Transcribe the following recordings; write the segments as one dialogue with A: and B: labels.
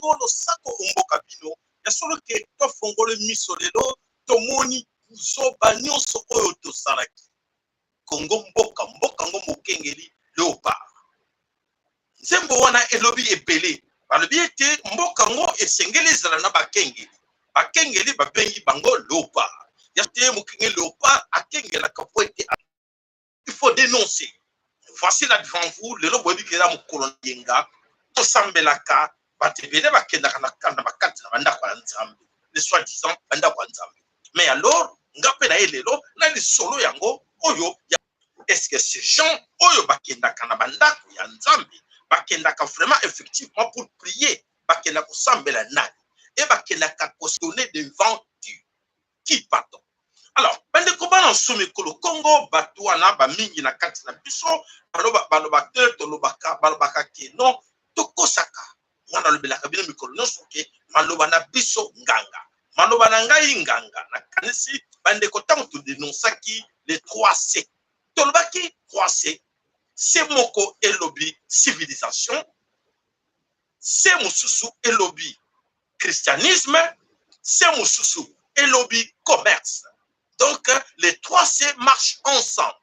A: Kongo, losako omboka bino. Ya solo ke tofongoli miso lelo, tomoni buzoba nyonso oyo tosalaki. Kongo mboka, mboka ngo mokengeli leopard. Nzembo wana elobi ebele. Balobi ete mboka ngo esengeli ezala na bakengeli. Bakengeli babengi bango leopard. Ya te mokengeli leopard akengelaka po ete il faut dénoncer. Voici là devant vous, lelo boyebi ke eza mokolo na yenga, tosambelaka, bato ebele bakendaka na kanda bakati na bandako ya Nzambe, les soi-disant bandako ya Nzambe. Mais alors, nga mpe na ye lelo na lisolo yango oyo ya est-ce que ces gens oyo bakendaka na bandako ya Nzambe bakendaka vraiment effectivement pour prier, bakenda kosambela nani et bakendaka ko se donner devant Dieu qui, pardon? Alors, bandeko bana nsomi ekolo Congo, bato wana bamingi na kati na biso baloba baloba te, tolobaka balobaka ke non, tokosaka. Nga nalobelaka bino mikolo nyonso ke maloba na biso nganga, maloba na ngai nganga. Nakanisi bandeko, ntango todenonsaki les 3 C, tolobaki 3 C. C moko elobi civilisation, C mosusu elobi christianisme, C mosusu elobi commerce. Donc les 3 C marchent ensemble,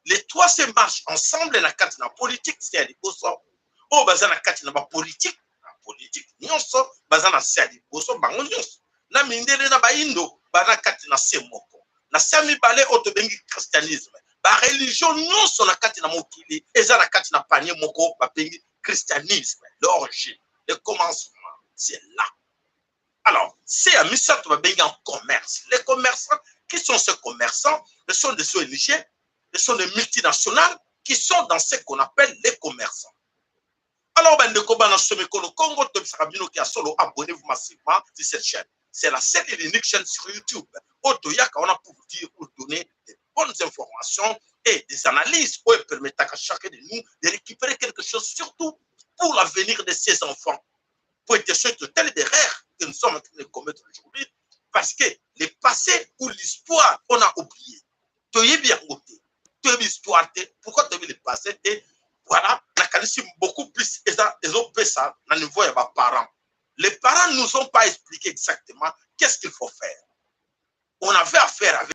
A: les 3 C marchent ensemble na kati na politique. C ya liboso oyo baza na kati na bapolitique, na politique nyonso baza na C ya liboso, bango nyonso na mindele na bayindo baza kati na C moko. Na C ya mibale oyo tobengi christianisme, bareligion nyonso na kati na mokili eza na kati na panier moko babengi christianisme. L'origine, le commencement, c'est là. Alors, C ya misato babengi en commerce. Les commerçants, qui sont ces commerçants? Ce sont des ONG, ce sont des multinationales qui sont dans ce qu'on appelle les commerçants. Alors, bandeko bana somekolo Congo, tobisaka bino ya solo, abonnez-vous massivement sur cette chaîne. C'est la seule et l'unique chaîne sur YouTube oyo toyaka wana pour vous dire, pour donner des bonnes informations et des analyses oyo permettant à chacun de nous de récupérer quelque chose, surtout pour l'avenir de ses enfants. Pour être sûr de telles erreurs que nous sommes en train de commettre aujourd'hui, parce que le passé ou l'histoire, on a oublié. Toyebi yango te, toyebi histoire te. Pourquoi toyebi le passé te? Voilà, nakanisi beaucoup plus eza ezopesa na niveau ya baparents. Les parents nous ont pas expliqué exactement qu'est-ce qu'il faut faire. On avait affaire avec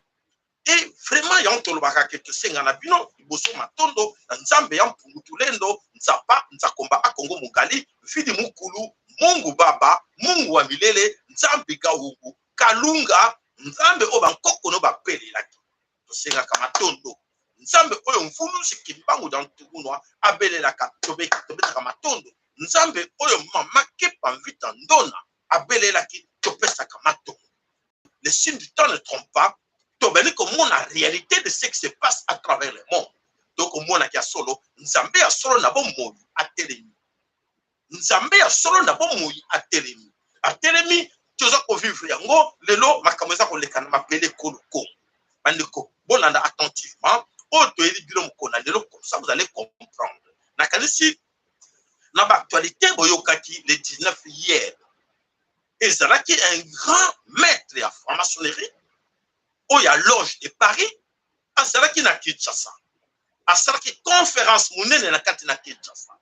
A: et vraiment yango tolobaka ke tosenga na bino liboso matondo na Nzambe ya mpungu tulendo, Nzapa Nzakomba, Akongo Mogali, Mfidi Mukulu, Mungu Baba, Mungu wa milele, Nzambe Gawungu Kalunga, Nzambe oyo bankoko no bapelelaki. Tosengaka matondo Nzambe oyo Mvuluzi Kimbangu da Ntugunwa abelelaka. Tobetaka matondo Nzambe oyo Mama Kepa Mvita Ndona abelelaki. Topesaka matondo. Le signe du temps ne trompe pas. Tobali komona réalité de ce qui se passe à travers le monde. Tokomonaki ya solo, Nzambe ya solo na bomoi atelemi, Nzambe ya solo na bomoi atelemi, atelemi. Toza kovivre yango lelo, makambo eza koleka na mabele ekolo Kongo. Bandeko, bolanda attentivement oyo toyebi bino mokolo na lelo, comme ça vous allez comprendre. Nakanisi na baactualité boyokaki le 19 hier, ezalaki un grand maître ya franc-maçonnerie oyo ya loge de Paris azalaki na Kinshasa, asalaki conférence monene na kati na Kinshasa,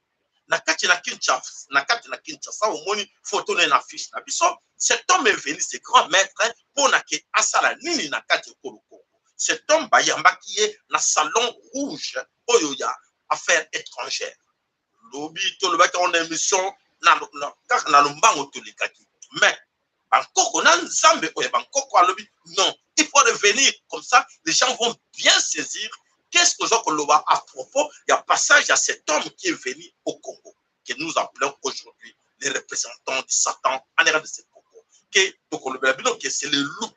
A: na kati na Kinshasa, na kati na Kinshasa. Omoni photo na ye na affiche na biso. Cet homme est venu, ce grand maître, mpona ke asala nini na kati ekolo Kongo? Cet homme, bayambaki ye na salon rouge oyo ya affaires étrangères. Lobi tolobaki yango na émission kaka na lombango tolekaki, mais bankoko na Nzambe oyo bankoko alobi non, il faut revenir, comme ça les gens vont bien saisir qu'est-ce que oza koloba à propos ya passage à cet homme qui est venu au Congo, que nous appelons aujourd'hui les représentants du Satan en RDC Congo, ke tokolobela bino ke c'est le loup,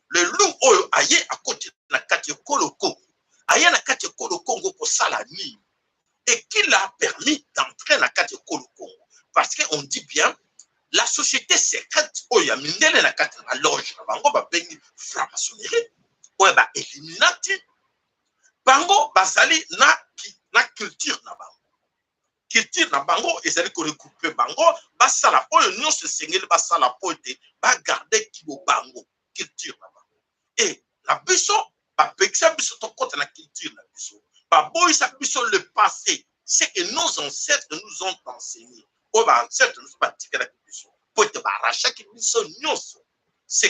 A: le loup oyo aye akoti na kati ekolo Congo. Aye na kati ekolo Congo kosala nini et qui l'a permis d'entrer na kati ekolo Congo? Parce que on dit bien la société secrète oyo ya mindele na kati na baloge na bango babengi franc-maçonnerie, oyo bailluminati, bango bazali na culture na bango. Culture na bango ezali koregrouper bango, basala oyo nyonso esengeli basala mpo ete bagarder kibo bango culture na bango. E na biso bapekisa biso tokɔta na culture na biso, baboyisa biso le passé, ce que nos ancêtres nous ont enseigné. Oyo ba ancêtres biso batikelaki biso, po ete baarrachaki biso nyonso ce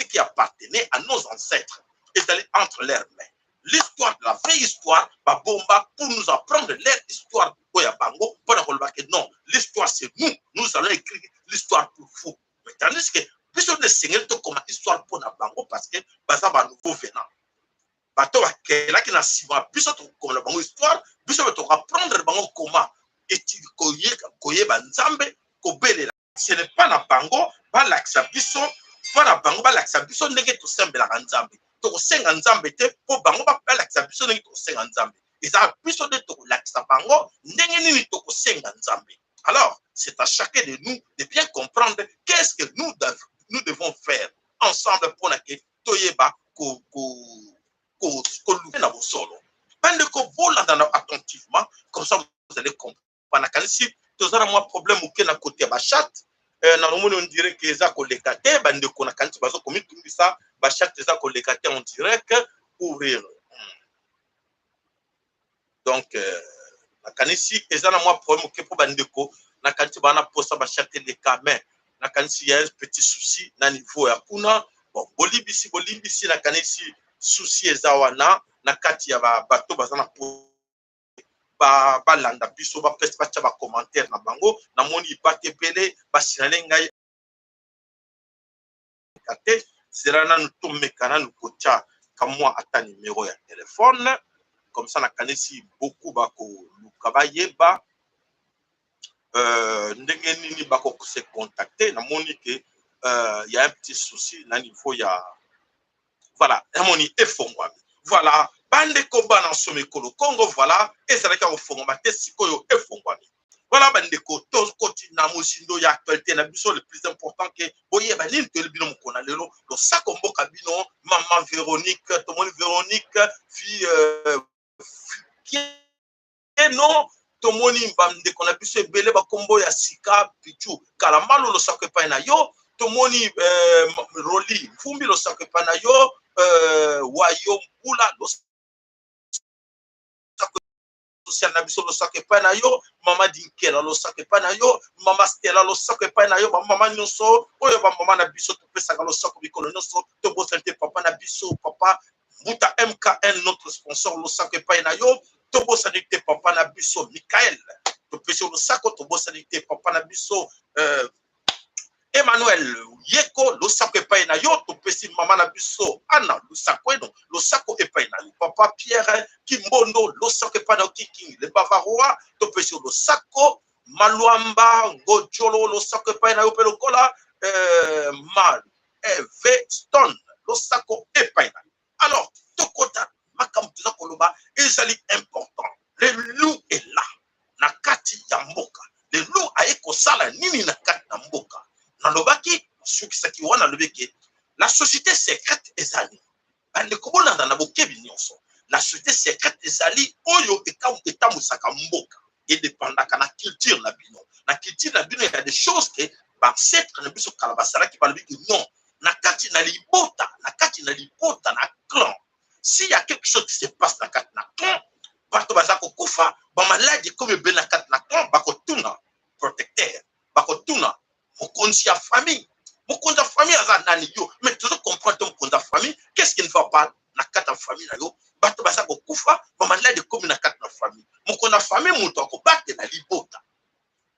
A: qui appartenait à nos ancêtres ezali entre leurs mains. L'histoire, la vraie histoire, babomba pour nous apprendre leur histoire oyo ya bango, mpona koloba ke non, l'histoire, c'est nous, nous allons écrire l'histoire pour vous. Mais tandis que biso nde esengeli tokoma histoire mpona bango, parce que baza banouveau venant, bato bakelaki na nsima. Biso tokokomela bango histoire, biso mpe tokoapprendre bango koma koyeba Nzambe, kobelela. Ce n'est pas na bango balakisa biso, mpo na bango balakisa biso ndenge tosembelaka Nzambe. Tokosenga Nzambe te mpo bango balakisa biso ndenge tokosenga Nzambe. Eza biso nde tokolakisa bango ndenge nini tokosenga Nzambe. Alors, c'est à chacun de nous de bien comprendre qu'est-ce que nous, nous devons faire ensemble mpona ke toyeba koluka na bosolo. Bandeko, bolanda na attentivement, comme ça vous allez comprendre. Nakanisi toza na mwa problème moke na côté ya bachat. Na nomoni, on dirait ke eza koleka te. Bandeko, nakanisi baza komitungisa, bachat eza koleka te en direct. Ouvrir. Donc nakanisi eza na mwa problème moke mpo bandeko, nakanisi baa na posa bachat eleka, mais nakanisi ya un petit souci na niveau ya kuna. Bon, bolimbisi, bolimbisi, nakanisi souci eza wana na kati ya bato baza na balanda biso, bapesa, batya bacommentaire na bango. Namoni bato ebele basignaler ngai te. Zela nanu, tomeka nanu kotya kamwa ata numero ya telefone, comme ça nakanisi beaucoup bakoluka bayeba ndenge nini bakose contacter. Namoni ke y a un petit souci na niveau ya, voilà, namoni efongwami. Voilà, bandeko bana nsomo ekolo Kongo, voilà, ezalaki ya kofongwama te, sikoyo efongwami. Voilà, bandeko, tokoti na mozindo ya actualité na biso. Le plus important ke boyeba nini toyeli bino mokolo na lelo. Losako mboka bino, mama Véronique. Tomoni Véronique fi Keno, tomoni bandeko na biso ebele, bakombo ya sika. Pichu Kalamalo, losako epai na yo. Tomoni Roli Mfumbi, losako epai na yo. Wayo Mbula, losako social na biso, losako epai na yo. Mama Dinkela, losako epai na yo. Mama Stela, losako epai na yo. Bamama nyonso oyo, bamama na biso, topesaka losako mikolo nyonso. Tobosani te papa na biso, papa Mbuta MKN, notre sponsor, losako epai na yo. Tobosani te papa na biso Mikael, topesi losako. Tobosani te papa na biso Emmanuel Yeko, losako epai na yo. Topesi mama na biso Ana Lusakweno, losako epai na yo. Papa Pierre Kimbondo, losako epai na yo. Kiking le Bavarois, topesi losako. Malwamba Ngojolo, losako epai na yo. Mpe lokola Mal V Stone, losako epai na yo. Alors, tokota makambo toza koloba, ezali important. Le loup est là na kati ya mboka. Le loup aye kosala nini na kati na mboka? Nalobaki, nasukisaki wana, alobi ke la société secrète ezali, bandeko, bolanda na bokebi nyonso, la société secrète ezali oyo etambwisaka mboka, edépendaka na culture na bino. Na culture na bino, ya des choses ke baancêtre na biso kala basalaki. Balobi ke non, na kati na libota, na kati na libota, na clan, s'il y a quelque chose qui se passe na kati na clan, bato baza kokufa, bamaladi ekomi ebele na kati na clan, bakotuna protecteur, bakotuna mokonzi ya famille. Mokonzi ya famille aza nani? Yo, mais tozo comprendre te. Mokonzi ya famille, qu'est-ce qui ne va pas na kati ya famille na yo? Bato baza kokufa, bamaladi ekomi na kati na famille. Mokonzi ya famille, moto akobatela libota.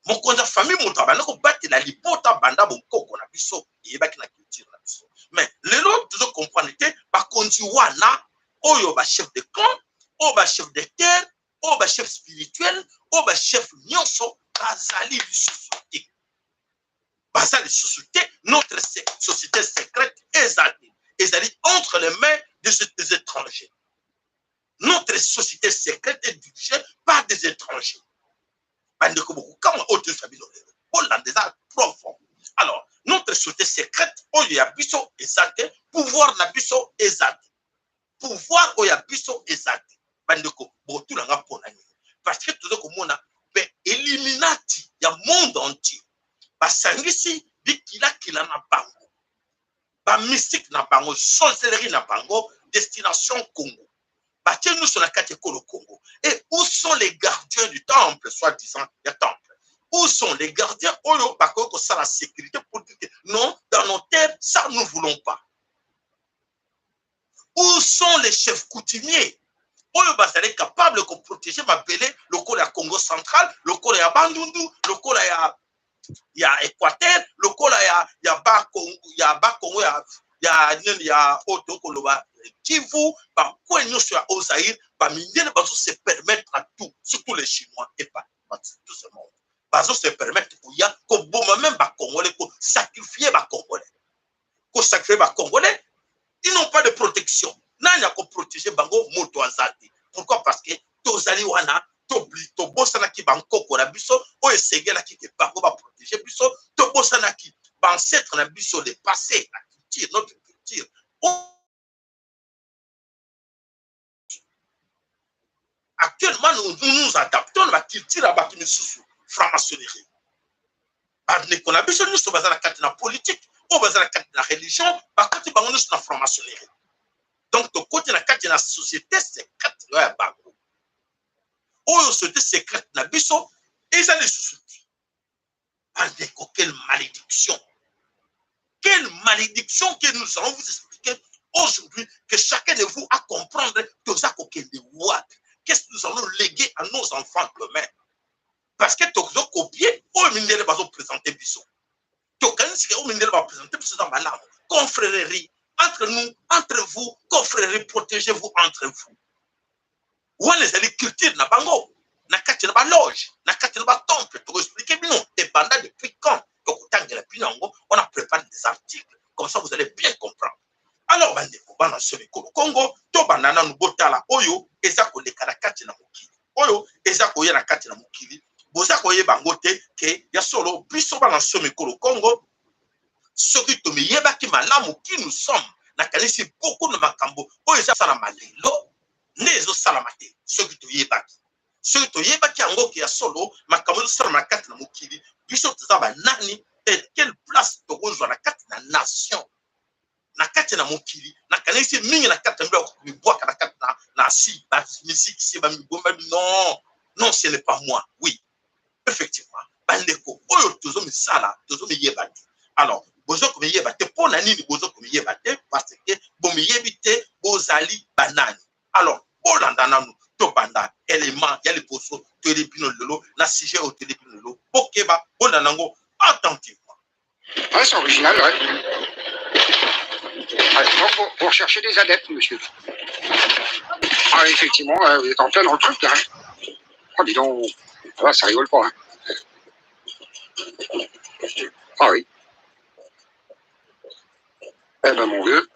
A: Mokonzi ya famille, moto abanda kobatela libota banda bokoko na biso, eyebaki na culture na biso. Mais lelo tozo comprendre te. Bakonzi wana oyo, bachef de clan oyo, bachef de terre oyo, bachef spirituel oyo, bachef nyonso bazali lisusu te, baza lisusu te. Notre société secrète ezali, ezali entre les mains des étrangers. Notre société secrète est dirigée par des étrangers. Bandeko, bokokamwa oyo toyosa bino lelo. Bolanda, eza profond. Alors, notre société secrète oyo ya biso eza te, pouvoir na biso eza te, pouvoir oyo ya biso eza te. Bandeko, botulanga mpona nini? Parce que toza komona mpe Illuminati ya monde entier basangisi bikilakila na bango, bamystique na bango, sorcellerie na bango, destination Congo. Batie nyonso na kati ekolo Congo. Et où sont les gardiens du temple, soi-disant ya temple? Où sont les gardiens oyo bakoki kosala sécurité pour dire que non, dans nos terres, ça nous voulons pas? Où sont les chefs coutumiers oyo bazali capable koprotéger mabele lokola ya Congo Central, lokola ya Bandundu, lokola ya Équateur, lokola ya Bakongo, ya Bakongo, ya nini, ya oyo tokoloba Kivu, bacoin nyonso ya Haut-Zaïre? Bamindele bazo se permettre à tout, surtout les Chinois et pas tout ce monde, bazo se permettre koya koboma même Bacongolais, kosacrifier Bacongolais, kosacrifier Bacongolais. Ils n'ont pas de protection. Nani akoprotéger bango? Moto aza te. Pourquoi? Parce que tozali wana, tobosanaki bankoko na biso oyo esengelaki ke bango baprotéger biso. Tobosanaki baancêtre na biso, le passé, la culture, notre culture. Actuellement, nous nous adaptons na baculture ya bato misusu, franc-maçonnerie. Bandeko na biso nyonso baza na kati na politique, oyo baza na kati na religion, bakoti bango nyonso na franc-maçonnerie. Donc tokoti na kati na société secrète oyo ya bango. Oyo société secrète na biso eza lisusu te. Bandeko, quelle malédiction, quelle malédiction que nous allons vous expliquer aujourd'hui, que chacun de vous a comprendre toza kokende wapi, qu'est-ce que nous allons léguer à nos enfants demain. Parce que tozocopier oyo mindele bazoprésenter biso. Tokanisi oyo mindele baprésenter biso eza malamu. Confrérie entre nous, entre vous, confrérie, protégez-vous entre vous. Wana ezali culture na bango na kati na baloge, na kati na batemple. Tokoexpliquer bino ebanda depuis quand, tokotangela bino yango. On a préparé des articles, comme ça vous allez bien comprendre. Alors bandeko, bana so mikolo Congo, tobanda nanu. Botala oyo eza koleka na kati na mokili, oyo eza koya na kati na mokili. Boza koyeba yango te ke ya solo, biso bana so mikolo Congo, soki tomiyebaki malamu qui nous sommes, nakanisi beaucoup na makambo oyo eza salama lelo nde ezosalama te. Soki toyebaki yango ke ya solo, makambo ezosalama na kati na mokili, biso toza banani et quelle place tokozwa na kati na nation, na kati na mokili, nakanisi mingi na kati na biloko mibwaka na kati na si bamiziki si bamibomba. Non, non, ce n'est pas moi. Oui, effectivement, bandeko, oyo tozomisala, tozomiyeba te. Alors bozo komiyeba te mpo na nini? Bozo komiyeba te parce que bomiyebi te bozali banani. Alors bolanda nanu, tobanda élément ya liboso toyeli bino lelo na sujet oyo toyeli bino lelo. Bokeba, bolanda yango attentivement.
B: Ouais, c'est original, ouais. Ouais, donc, vous recherchez des adeptes, monsieur. Ah, effectivement, ouais, vous êtes en plein dans le truc, là, hein. Oh, dis donc, ah, ça rigole pas, hein. Ah oui. Eh ben, mon vieux.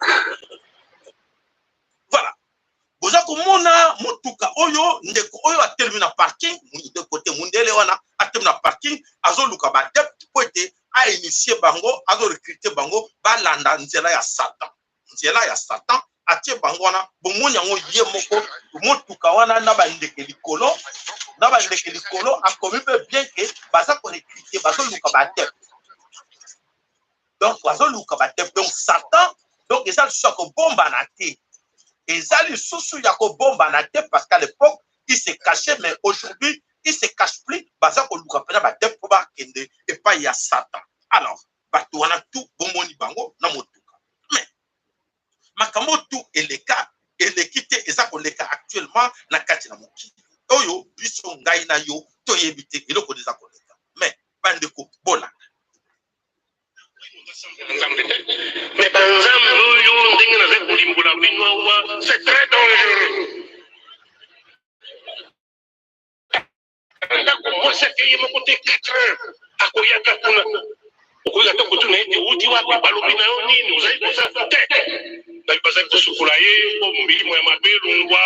A: Voilà, boza komona motuka oyo, ndeko oyo atelemi na parking. Ndeko te, mundele wana atelemi na parking, azoluka baadepte mpo ete ainitier bango, azorecruter bango balanda nzela ya Satan. Nzela ya Satan, atie bango wana. Bomoni yango ye moko, motuka wana na bandeke likolo, na bandeke likolo. Akomi mpe bien ke baza korecruter, bazoluka baadepte. Donc bazoluka baadepte. Donc Satan, donc eza lisusu ya kobombana te, eza lisusu ya kobombana te, parce qu'à l'époque il se cachait, mais aujourd'hui il se cache plus. Baza koluka mpenza baadepte mpo bakende epai ya Satan. Alors bato wana tu bomoni bango na motuka, mais makambo tu eleka, eleki te, eza koleka actuellement na kati na mokili oyo biso, ngai na yo toyebi te eloko eza koleka. Mais bandeko, bolanda.
C: Nzambe te, mais banzambe oyo ndenge nazali kolimbola bino awa, c'est très dangereux. Ndako mwasi akeye moko te, 4 heures akoyaka kuna. Okoki ata kotuna ete wuti wapi, balobi na yo nini, ozali kosala te. Bazali kosukola ye po milimo ya mabe longwa.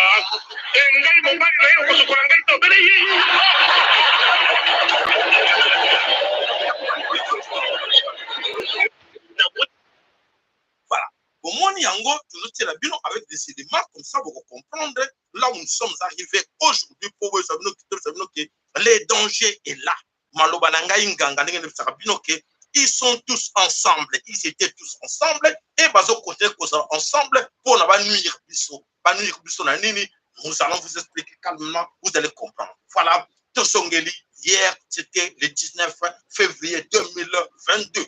C: E ngai mobali na ye, okosukola ngai te, obele ye.
A: Voilà, bomoni yango, tozotiela bino avec des éléments comme ça bokocomprendre là où nous sommes arrivés aujourd'hui, po boyesa bino, toyebisa bino ke le danger est là. Maloba na ngai nganga, ndenge nayebisaka bino ke ils sont tous ensemble, ils étaient tous ensemble et bazocontinuer kozala ensemble mpona banuire biso. Banuire biso na nini? Nous allons vous expliquer calmement, vous allez comprendre. Voilà, tozongeli Hier, c'était le 19 février 2022.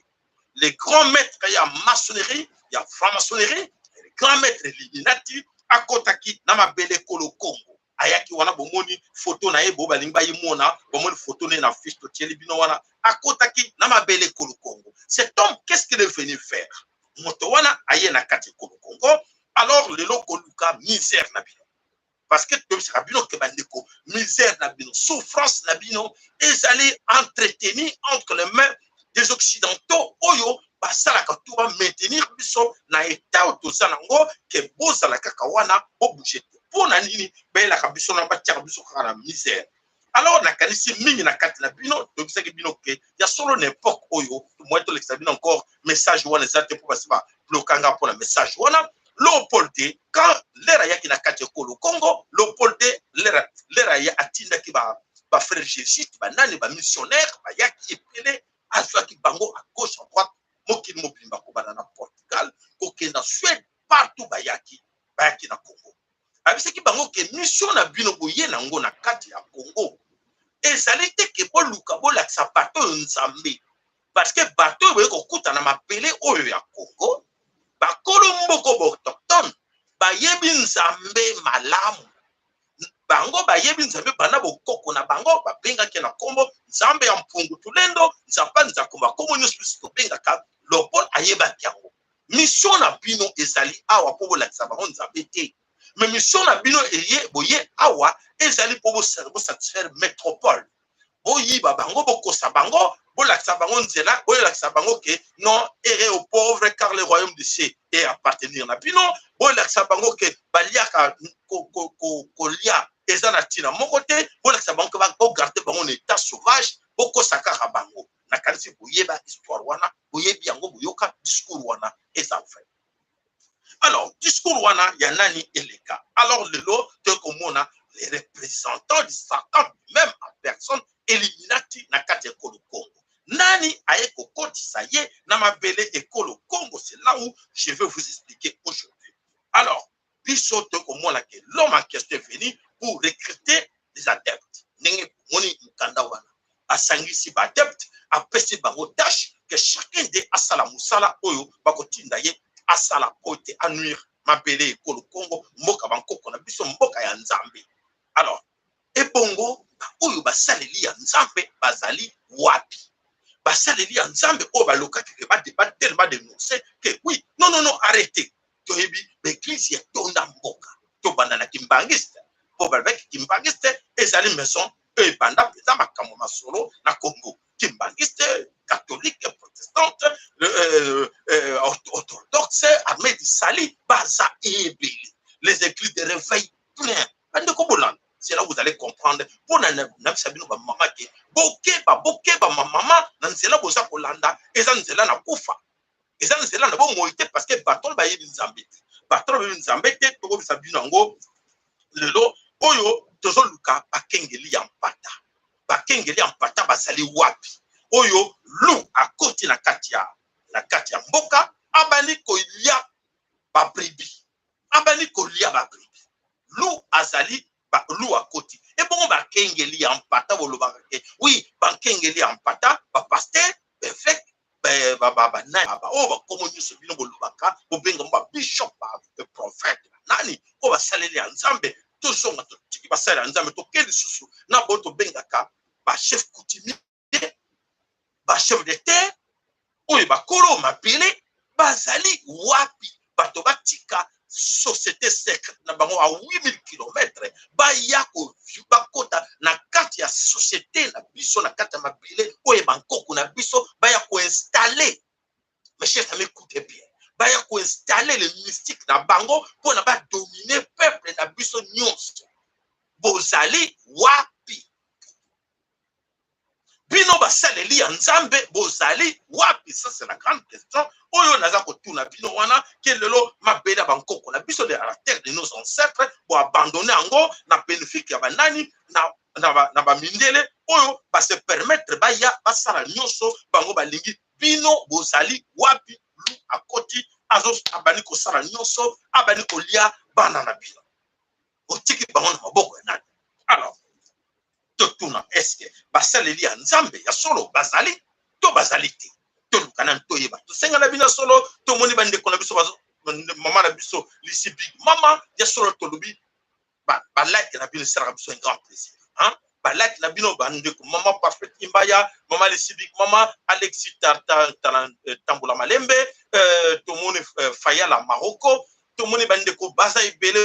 A: Les grands maîtres ya maçonnerie, ya franc-maçonnerie, les grands maîtres Illuminati akotaki na mabele kolo Congo. Ayaki wana, bomoni photo na ye, bo balingi bayimona, bomoni photo na ye na fiche totieli bino wana. Akotaki na mabele kolo Congo. Cet homme, qu'est-ce qu'il est venu faire? Moto wana aye na kati kolo Congo. Alors lelo koluka misère na bino. Parce que toyebisaka bino ke bandeko, misère na bino, souffrance na bino ezali entretenu entre les mains des Occidentaux oyo basalaka to bamaintenir biso na état oyo toza nango, ke bozala kaka wana, bobouge te. Mpo na nini bayelaka biso na batiaka biso kaka na misère? Alors nakanisi mingi na kati na bino, toyebisaki bino ke ya solo, na époque oyo moye tolekisa bino encore message wana eza te, mpo basi bablokanga mpona message wana. Léopold II, quand l'heure ayaki na kati ekolo Congo, Léopold II, l'heure aya, atindaki bafrère jésuite, banani, bamissionnaire bayaki ebele. Azwaki bango à gauche, à droite, mokili mobimba, kobanda na Portugal, kokenda Suède, partout. Bayaki na Congo, ayebisaki bango ke mission na bino boye nango na kati ya Congo ezali te ke boluka bolakisa bato oyo Nzambe, parce que bato oyo boye kokuta na mabele oyo ya Congo, bakolo mboka baautochtone bayebi Nzambe malamu. Bango bayebi Nzambe banda bokoko na bango. Babengaki na nkombo Nzambe ya Mpungu Tulendo, Nzambe Nzako, bakombo nyonso biso tobengaka. Léopold ayebaki yango. Mission na bino ezali awa mpo bolakisa bango Nzambe te, mais mission na bino eye boye awa ezali mpo bosatisfaire métropole, boyiba bango, bokosa bango, bolakisa bango nzela, bolakisa bango ke non, heureux aux pauvres, car le royaume du ciel est appartenir na bino. Bolakisa bango ke baliaka, kolia eza na ntina moko te. Bolakisa bango ke bogarde bango na état sauvage, bokosa kaka bango. Nakanisi boyeba histoire wana, boyebi yango, boyoka discours wana, eza vrai. Alors discours wana ya nani eleka? Alors lelo tokomona les représentants du Satan même en personne, Illuminati, na kati ya ekolo Congo. Nani aye kokotisa ye na mabele ekolo Congo? C'est là où je vais vous expliquer aujourd'hui. Alors biso tokomona ke l'homme en question est venu pour recruter des adeptes. Ndenge bomoni mokanda wana, asangisi baadepte, apesi bango tâche ke chacun de asala mosala oyo bakotinda ye asala po te anuire mabele ekolo Congo, mboka bankoko na biso, mboka ya Nzambe. Alors ebongo oyo basaleli ya Nzambe bazali wapi? Basaleli ya Nzambe oyo balokaki ke batele, badénonce ke oui, non, non, non, arrêté. Toyebi baeglise etonda mboka. Tobanda na kimbangiste, mpo balobaki kimbangiste ezali maison oyo ebanda mpenza makambo masolo na Congo. Kimbangiste, catholique, protestante, orthodoxe, armée du salut, baza ebele, les églises de réveil plein. Bandeko bolanda, c'est là où vous allez comprendre mpona nabisa bino bamama ke bokeba, bokeba mamama na nzela boza kolanda. Eza nzela na kufa, eza nzela na bomoi te, parce que bato bayebi Nzambe te, bato bayebi Nzambe te. Tokobisa bino yango lelo oyo. Tozoluka bakengeli ya mpata. Bakengeli ya mpata bazali wapi? Oyo loup akoti na kati ya mboka, abandi kolia babrebis, abandi kolia babrebis. Loup azali loup akoti. Ebongo bakengeli ya mpata, bolobaka ke oui, bakengeli ya mpata, bapasteur, baévêque, banani oyo bakomo nyonso bino bolobaka, bobenga babishop, baprophète, banani oyo basaleli ya Nzambe. Tozonga, totiki basaleli ya Nzambe, toke lisusu na boyo tobengaka bachef coutumier, bachef de terre, oyo bakolo mabele bazali wapi? Bato batika société secrète na bango a 8000 km, baya bakota na kati ya société na biso, na kati ya mabele oyo bankoko na biso, baya koinstalle. Mes chers amis, écoutez bien, baya koinstalle le mystique na bango mpona badomine peuple na biso nyonso. Bozali wapi, bino basaleli ya Nzambe? Bozali wapi? Ça, c'est la grande question oyo naza kotuna bino wana, ke lelo mabele ya bankoko na biso, de la terre de nos ancêtres, boabandonne yango na bénéfice ya banani? Na bamindele oyo base permettre baya basala nyonso bango balingi. Bino bozali wapi? Loup akoti, abandi kosala nyonso, abandi kolia bana na bino. Otiki bango na maboko ya nani? Alors Totuna, eske basaleli ya Nzambe ya solo bazali to bazali te? Toluka nani toyeba. Tosenga na bino solo, tomoni bandeko na biso, mama na biso Lisi Big Mama ya solo, tolobi balike na bino esalaka biso un grand plaisir, hein? Balike na bino, bandeko, mama Parfait Imbaya, mama Lisi Big Mama, Alexis Tambola Malembe, tomoni Fayala Maroko, tomoni bandeko baza ebele,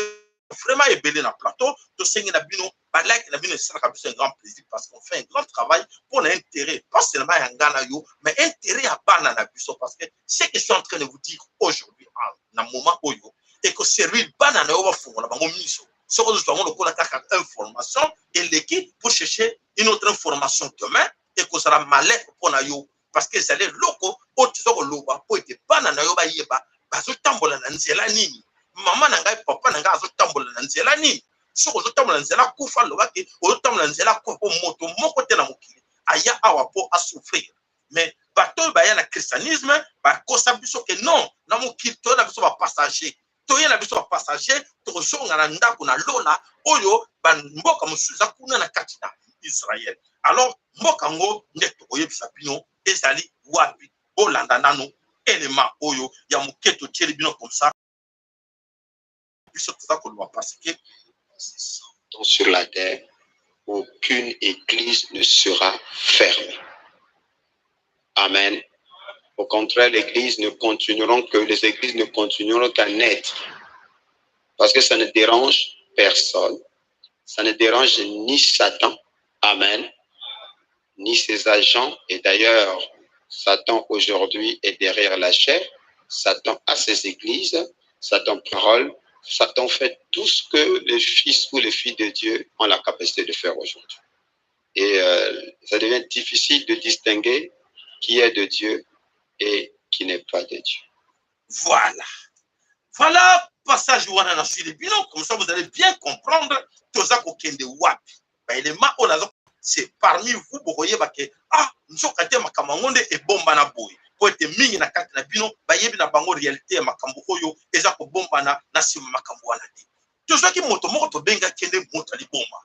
A: vraiment ebele na plateau. Tosengi na bino balike na bino, esalaka biso un grand plaisir, parce qu'on fait un grand travail pour l'intérêt, pas seulement ya nga na yo, mais intérêt ya bana na biso, parce que ce que je suis en train de vous dire aujourd'hui, na moment oyo, ekoservir bana na yo, bafungola bango miso. Soki ozozwa yango lokola kaka information eleki pour chercher une autre information demain, ekozala malheur mpo na yo, parce que ezali eloko oyo toza koloba mpo ete bana na yo bayeba bazotambola na nzela nini. Mama na ngai, papa na ngai, azotambola na nzela nini? Soki ozotambola na nzela kufa, lobaki ozotambola na nzela kufa, mpo moto moko te na mokili aya awa mpo asouffrir. Mais bato oyo baya na christianisme bakosa biso ke non, na mokili toya na biso bapassager, toye na biso bapassager, tokozonga na ndako na lola oyo bamboka mosusu eza kuna na kati na Israel. Alors mboka yango nde tokoyebisa bino ezali wapi. Bolanda nanu elema oyo ya moke totieli bino, comme ça biso toza koloba parce que
B: sur la terre, aucune église ne sera fermée. Amen. Au contraire, l'église ne continueront que, les églises ne continueront qu'à naître. Parce que ça ne dérange personne. Ça ne dérange ni Satan. Amen. Ni ses agents. Et d'ailleurs, Satan aujourd'hui est derrière la chaire. Satan a ses églises. Satan parole. Satan fait tout ce que les fils ou les filles de Dieu ont la capacité de faire aujourd'hui. Et ça devient difficile de distinguer qui est de Dieu et qui n'est pas de Dieu.
A: Voilà. Voilà passage wana na suivi bino, comme ça vous allez bien comprendre toza kokende wapi. Baelema oyo naza, c'est parmi vous bokoyeba ke ah, nzoka te makambo yango nde ebombana boye, po ete mingi na kati na bino bayebi na bango réalité ya makambo oyo eza kobombana na nsima makambo wana te. Tozwaki moto moko tobengaki nde moto ya liboma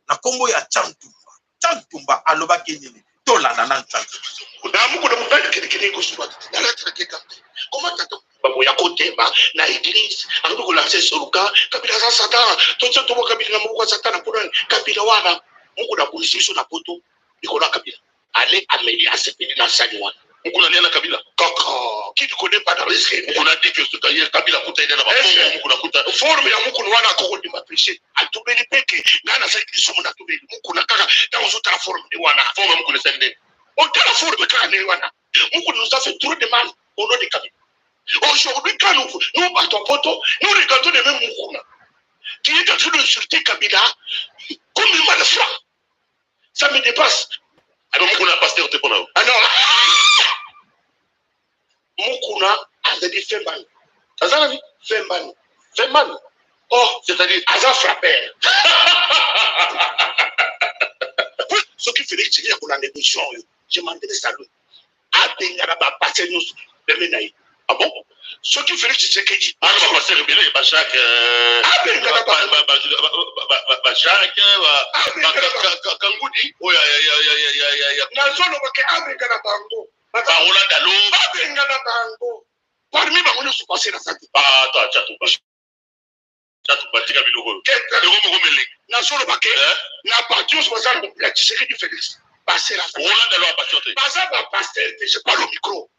A: na nkombo ya Chantumba. Chantumba alobaki nini? Tolanda na Chantumba.
C: Namukuna mobali kelekele ekoswa nalatelakeka te koma tata baboya kotema na église, akomi kolancer soluka Kabila aza Satan, totia tomo Kabila na maboko ya Satana. Mpona Kabila wana, mokuna abundisi biso na poto likolo ya Kabila. Ale ameli, asepeli na sani wana.
D: Mukuna alia na Kabila.
C: Kaka qui ne connaît pas dans les
D: Mukuna dit que ye Kabila kuta ile na bakongo Mukuna kuta.
C: Forme ya Mukuna wana, akokondima péché, atubeli peke ngai nasalaki lisumu, natubeli. Mukuna kaka ntango ozotala forme nde wana.
D: Forme ya Mukuna esali nde?
C: Otala forme kaka nde wana. Mukuna nous a fait trop de mal au nom de Kabila. Aujourd'hui, quand nous, nous bato poto, nous regardons le même Mukuna qui est en train d'insulter Kabila comme un malfrat, ça me dépasse.
D: Alors Mukuna pasteur te mpona yo?
C: Alors Mukuna azali femban.
D: Aza nani?
C: Femban.
D: Femman?
C: Oh.
D: C'est-à-dire?
C: Aza frappeur. Soki Félix Tshisekedi akolanda émission oyo, je m'adresse à lui, abengana bapasteur nyonso pembe na ye.
D: Ah bon?
C: Soki Félix Tshisekedi
D: Ana bapasteur ebele, bajacques,
C: Abengana
D: bajacques
C: Abengana
D: Kangudi oyo ya
C: Nazoloba ke abengana bango.
D: Baroland Dalo.
C: Abengana bango. Parmi bango nyonso, pasteur aza te.
D: Ata Chatumba, Chatumba, tika biloko oyo eloko moko meleki.
C: Nazoloba ke na bato nyonso baza na Tshisekedi Félix, pasteur aza.
D: Roland Dalo apasteur te?
C: Baza bapasteur te. Je parle au micro,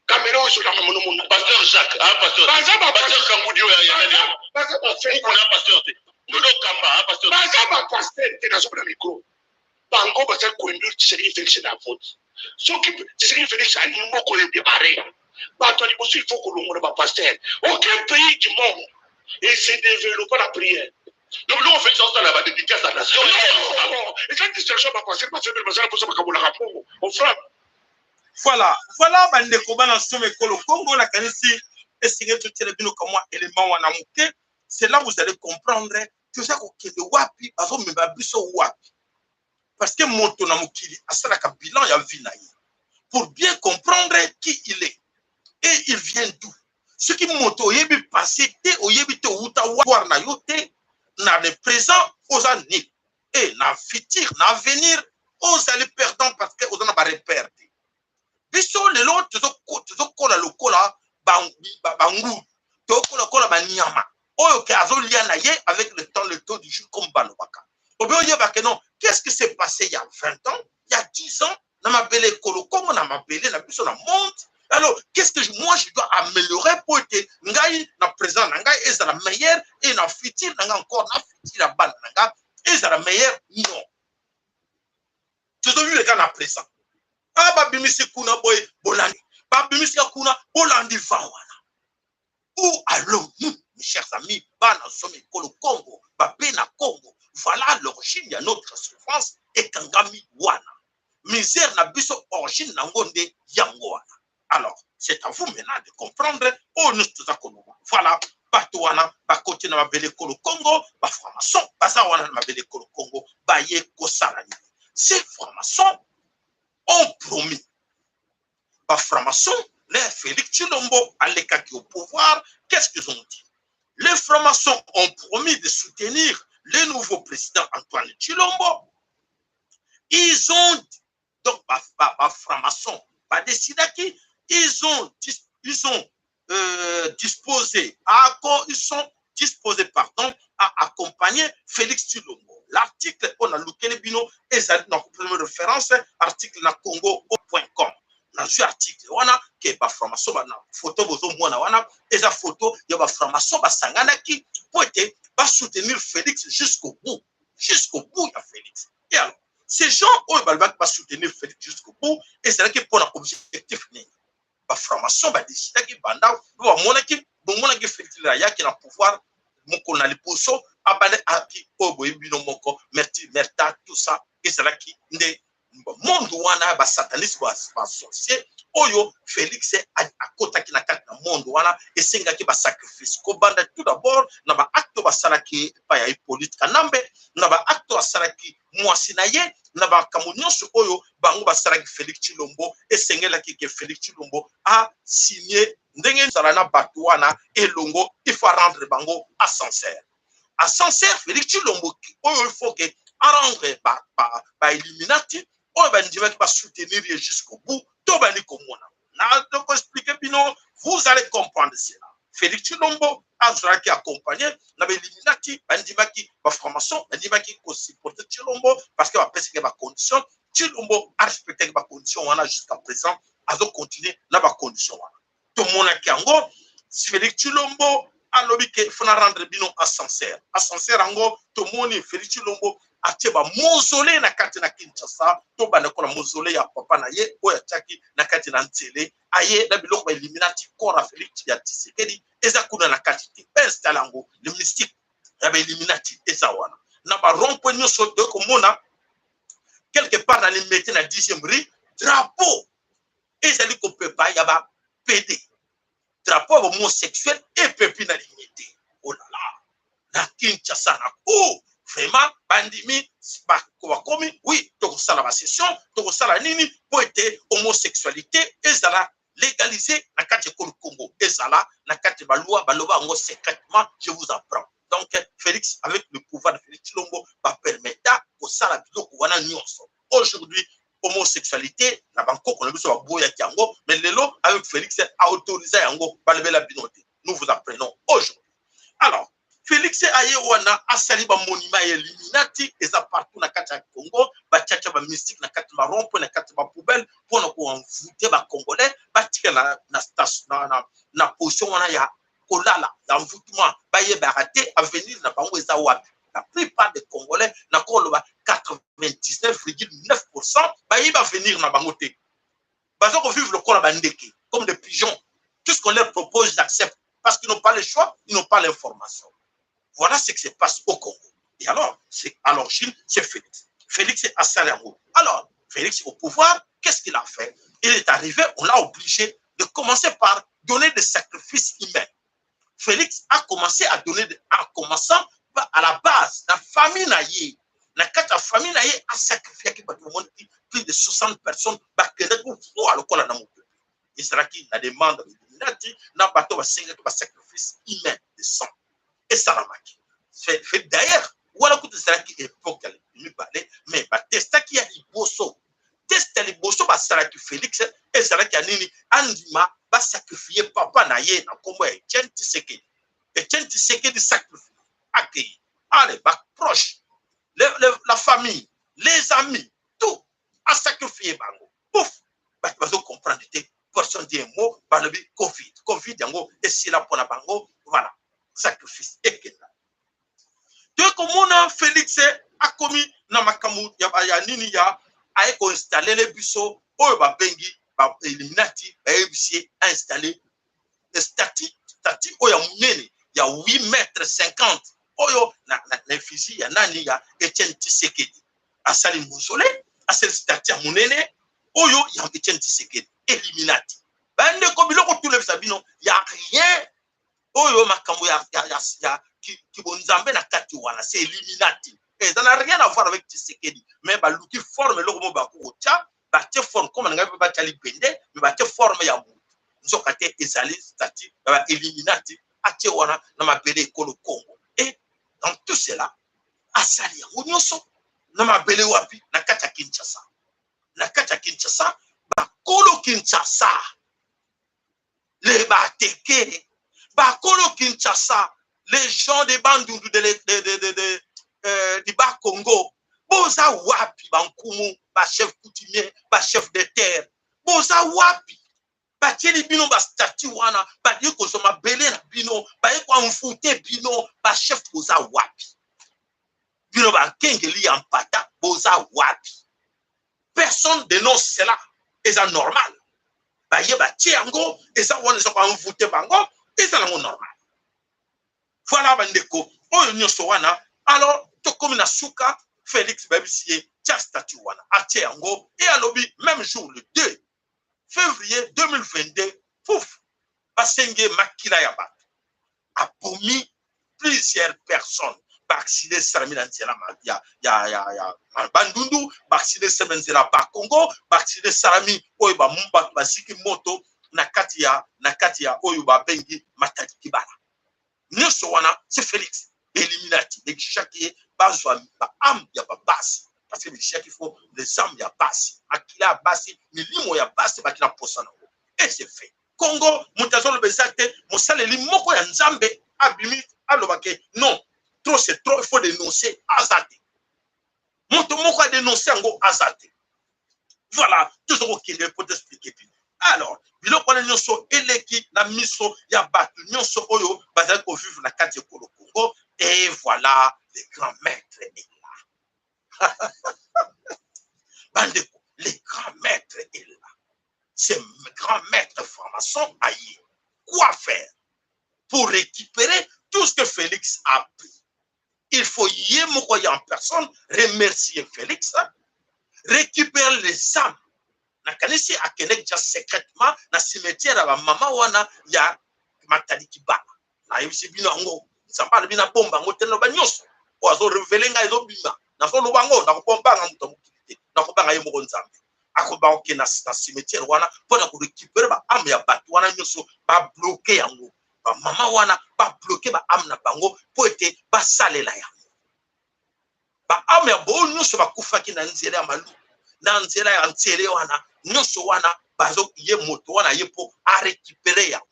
C: caméra oyo ezolanga monomona.
D: Pasteur Jacques, ah, pasteur.
C: Baza
D: Pasteur Kangudi oyo ya nani?
C: Baza bafe.
D: Mukuna pasteur te? Dodo Kamba, ah, pasteur te?
C: Baza bapasteur te. Nazomona micro, bango bazali koinduire Tshisekedi Félix na vote. Soki Tshisekedi Félix alingi moko oyo démarre, bato ya liboso il faut kolongola bapasteur. Aucun pays du monde et se développe la prière.
D: Donc biloko Félix azosala, badédicace à nation.
C: Eza distraction. Bapasteur bafebele bazala mposa bakabolaka mbongo offrande.
A: Voilà, bandeko bana nsoma ekolo Kongo, nakanisi esengeli totiela bino kamwa élément wana moke. C'est là vous allez comprendre toza kokende wapi, bazomema biso wapi, parce que moto na mokili asalaka bilan ya vie na ye pour bien comprendre qui il est et il vient d'où. Soki moto oyebi passé te, oyebi te outa war na yo te, na le présent oza nil. E na futur, na avenir, ozali perdant parce que oza na barepère te. Biso lelo tozokola lokola bangulu, tokola lokola banyama oyo ke azolia na ye avec le temps, le taux du jour, comme balobaka. Obe oyeba ke non, qu'est-ce qui s'est passé il y a 20 ans, il y a 10 ans, na mabele ekolo Kongo, na mabele na biso, na monde? Alors, qu'est-ce que moi je dois améliorer po ete ngai na présent na ngai ezala meilleur et na futur na ngai encore, na futur ya bana na ngai ezala meilleur? Non, tozovivre kaka na présent. Ah, babimisi kuna boye, bolandi, babimisi kuna, bolandi va wana. Où allons-nous, mes chers amis? Bana somi ekolo Congo, bape na Congo, voilà l'origine ya notre souffrance. Ekangami wana, misère na biso, origine nango nde yango wana. Alors, c'est à vous maintenant de comprendre oyo nyonso toza koloba. Voilà, bato wana bakoti na mabele ekolo Congo. Bafranc-maçon baza wana na mabele ekolo Congo, baye kosala nini? Ces francs-maçons ont promis, bafranc-maçon, les Félix Tshilombo alekaki au pouvoir, qu'est-ce qu'ils ont dit? Les francs-maçons ont promis de soutenir le nouveau président Antoine Tshilombo. Ils ont donc, bafranc-maçon badécidaki, ils ont disposé à, ils sont disposés, pardon, à accompagner Félix Tshilombo. L'article oyo nalukeli bino ezali na première référence, article na congo.com. Nazwi article wana ke bafranc-maçon, na photo bozomona wana, eza photo ya bafranc-maçon basanganaki mpo ete basoutenir Félix jusqu'au bout, jusqu'au bout ya Félix. Et alors, ces gens oyo balobaki basoutenir Félix jusqu'au bout, ezalaki mpona objectif nini? Bafranc-maçon badécidaki banda mpo bamonaki, bomonaki Félix ayaki na pouvoir, mokolo na liboso abanda aki oyo boyebi bino moko, merci merta, tout ça ezalaki nde monde wana basataniste, basorcier oyo Félix akotaki na kati na monde wana. Esengaki basacrifice, kobanda tout d'abord na baacte oyo basalaki epai ya Hippolyte Kanambe, na baacte oyo asalaki mwasi na ye, na makambo nyonso oyo bango basalaki Félix Tshilombo. Esengelaki ke Félix Tshilombo asigne ndenge ezala na bato wana elongo. Il faut rendre bango ascenseur, ascenseur Félix Tshilombo oyo, il faut ke arendre bailluminati oyo bandimaki basoutenir ye jusqu'au bout. To bandi komona na tokoexpliquer bino, vous allez comprendre cela. Félix Tshilombo azalaki accompagné na bailluminati, bandimaki, bafranc-maçon bandimaki kosupporter Tshilombo parce que bapesaki bacondition. Tshilombo arespectaki bacondition wana, jusqu'à présent azocontinue na bacondition wana. Tomonaki yango, Félix Tshilombo alobi ke faut na rendre bino ascenseur. Ascenseur yango, tomoni Félix Tshilombo atie bamausolée na kati na Kinshasa. Tobanda kola mausolée ya papa na ye oyo atiaki na kati na nzele, aye na biloko bailluminati. Corps ya Félix ya Tshisekedi eza kuna na kati te, bainstalle yango. Le mystique ya bailluminati eza wana na barond-point nyonso. Toyei komona quelque part na Limete, na 10e rue, drapeau ezali kopepa ya ba PD, drapeau ya homosexuel epepi na Limete. Olala, na Kinshasa na o vraiment bandimi, bakomi oui, tokosala basession, tokosala nini mpo ete homosexualité ezala légalisé na kati ya ekolo Congo, ezala na kati ya baloi. Baloba yango secrètement, je vous apprends. Donc Félix, avec le pouvoir de Félix Tshilombo, bapermeta kosala biloko wana nyonso. Aujourd'hui, homosexualité na bankoko na biso baboyaki yango, mais lelo avec Félix aautorise yango. Balobela bino te, nous vous apprenons aujourd'hui. Alors, Félix aye wana, asali bamonument ya illuminati, eza partout na kati ya Congo. Batiatia bamystique na kati ya barond-point, na kati ya bapoubelle, mpona koenvoûter bacongolais batika na position wana ya kolala, ya envoûtement. Bayebaka te avenir na bango eza wapi. La plupart des Congolais, na koloba 99,9, bayebi avenir na bango te. Baza kovivre lokola bandeke, comme des pigeons. Tout ce qu'on leur propose, ils acceptent parce qu'ils n'ont pas le choix, ils n'ont pas l'information. Voilà ce qui se passe au Congo. Et alors, c'est à l'origine, c'est Félix. Félix est à yango. Alors, Félix au pouvoir, qu'est-ce qu'il a fait? Il est arrivé, on l'a obligé de commencer par donner des sacrifices humains. Félix a commencé à donner, en commençant à la base, la famille na ye. Na kati ya famille na ye, asacrifiaki bato, bamonaki plus de 60 personnes bakendaki kofua lokola na mopepe. Ezalaki na demande ya na bato basengaki basacrifice humain de sang, esalamaki. D'ailleurs, Wana kutu ezalaki epoke ya mibale, mais batestaki ya liboso. Test ya liboso basalaki Félix ezalaki ya nini? Andima basacrifie papa na ye na nkombo ya Etienne Tshisekedi. Etienne Tshisekedi sacrifie, akei, allez, baproche, la famille, les amis, tout asacrifie bango, pouf. Bato bazocomprendre te, personne dit un mot. Balobi Covid, Covid yango esila mpona bango. Voilà, sacrifice ekenda. Tokomona Félix akomi na makambo ya nini, ya aye koinstallele biso oyo babengi bailluminati. Bayebisi ye installe statue oyo ya monene ya 8 mètre 50 oyo na effigie ya nani? Ya Etienne Tshisekedi. Asali mausolée, asali statue ya monene oyo ya Etienne Tshisekedi. Illuminati, bandeko, biloko tulebisa bino ya rien oyo makambo ya kibonzambe na kati wana, c'est Illuminati, eza na rien à voir avec Tshisekedi. Mais baluki forme, eloko moko bakokotya, batie forme comme na ngai mpe batya libende, mais batie forme ya motu, nzoka te ezali statue ya bailluminati atie wana na mabele ekolo Congo. Et dans tout cela, asali yango nyonso na mabele wapi? Na kati ya Kinshasa. Na kati ya Kinshasa, bakolo Kinshasa, les Bateke, bakolo Kinshasa, les gens de Bandundu, de Bakongo, boza wapi? Bankumu, bachef coutumier, bachef de terre, boza wapi? Batieli bino bastatue wana, baye kozwa mabele na bino, baye koenvoûter bino. Bachef, boza wapi? Bino bakengeli ya mpata, boza wapi? Personne dénonce cela, eza normal. Baye batie yango, eza wana, eza koenvoûter bango, eza nango normal. Voilà, bandeko, oyo nyonso wana. Alors tokomi na suka. Félix, bayebisi ye tia statue wana, atie yango e alobi même jour, le 2 février 2022, pouf, basengi ye makila ya bato. Abomi plusieurs personnes. Baaccident esalami na nzela ya Bandundu, baaccident esalami na nzela Bakongo, baaccident esalami oyo bato basiki moto na kati ya oyo babengi Matadi Kibala. Nyonso wana, c'est Félix. Illuminati exigaki ye bazwa baâme ya babasi, parce que exigaki, faut les âmes ya basi, makila ya basi, milimo ya basi baki na posa nango. Et c'est fait. Congo, moto azoloba eza te. Mosaleli moko ya Nzambe abimi alobake: non, trop c'est trop, il faut dénoncer. Aza te. Moto moko adénonce yango aza te. Voilà, toza kokende po expliquer bino. Alors biloko wana nyonso eleki na miso ya bato nyonso oyo bazali kovivre na kati ya ekolo Congo. Et voilà, le grand maître est là. Bandeko, le grand maître est là. Ce grand maître franc-maçon aye quoi faire pour récupérer tout ce que Félix a pris? Il faut ye moko ya en personne remercier Félix, récupérer les âmes. Nakanisi akendeki ja secrètement na cimetière ya bamama wana ya Matadi Kibala. Nayebisi bino yango, Nzambe alobi nabomba yango te. Naloba nyonso oyo azorévéler ngai, ezobima, nazoloba yango. Nakobombanga moto ya mokili te, nakobanga ye moko Nzambe. Akoba kokende na cimetière wana mpona korécupérer baâme ya bato wana nyonso. Babloquer yango, bamama wana babloquer baâme na bango mpo ete basalela yango. Baâme ya boyo nyonso bakufaki na nzela ya Maluku, na nzela ya nzele wana nyonso wana, bazo ye moto wana ye mpo arécupérer yango.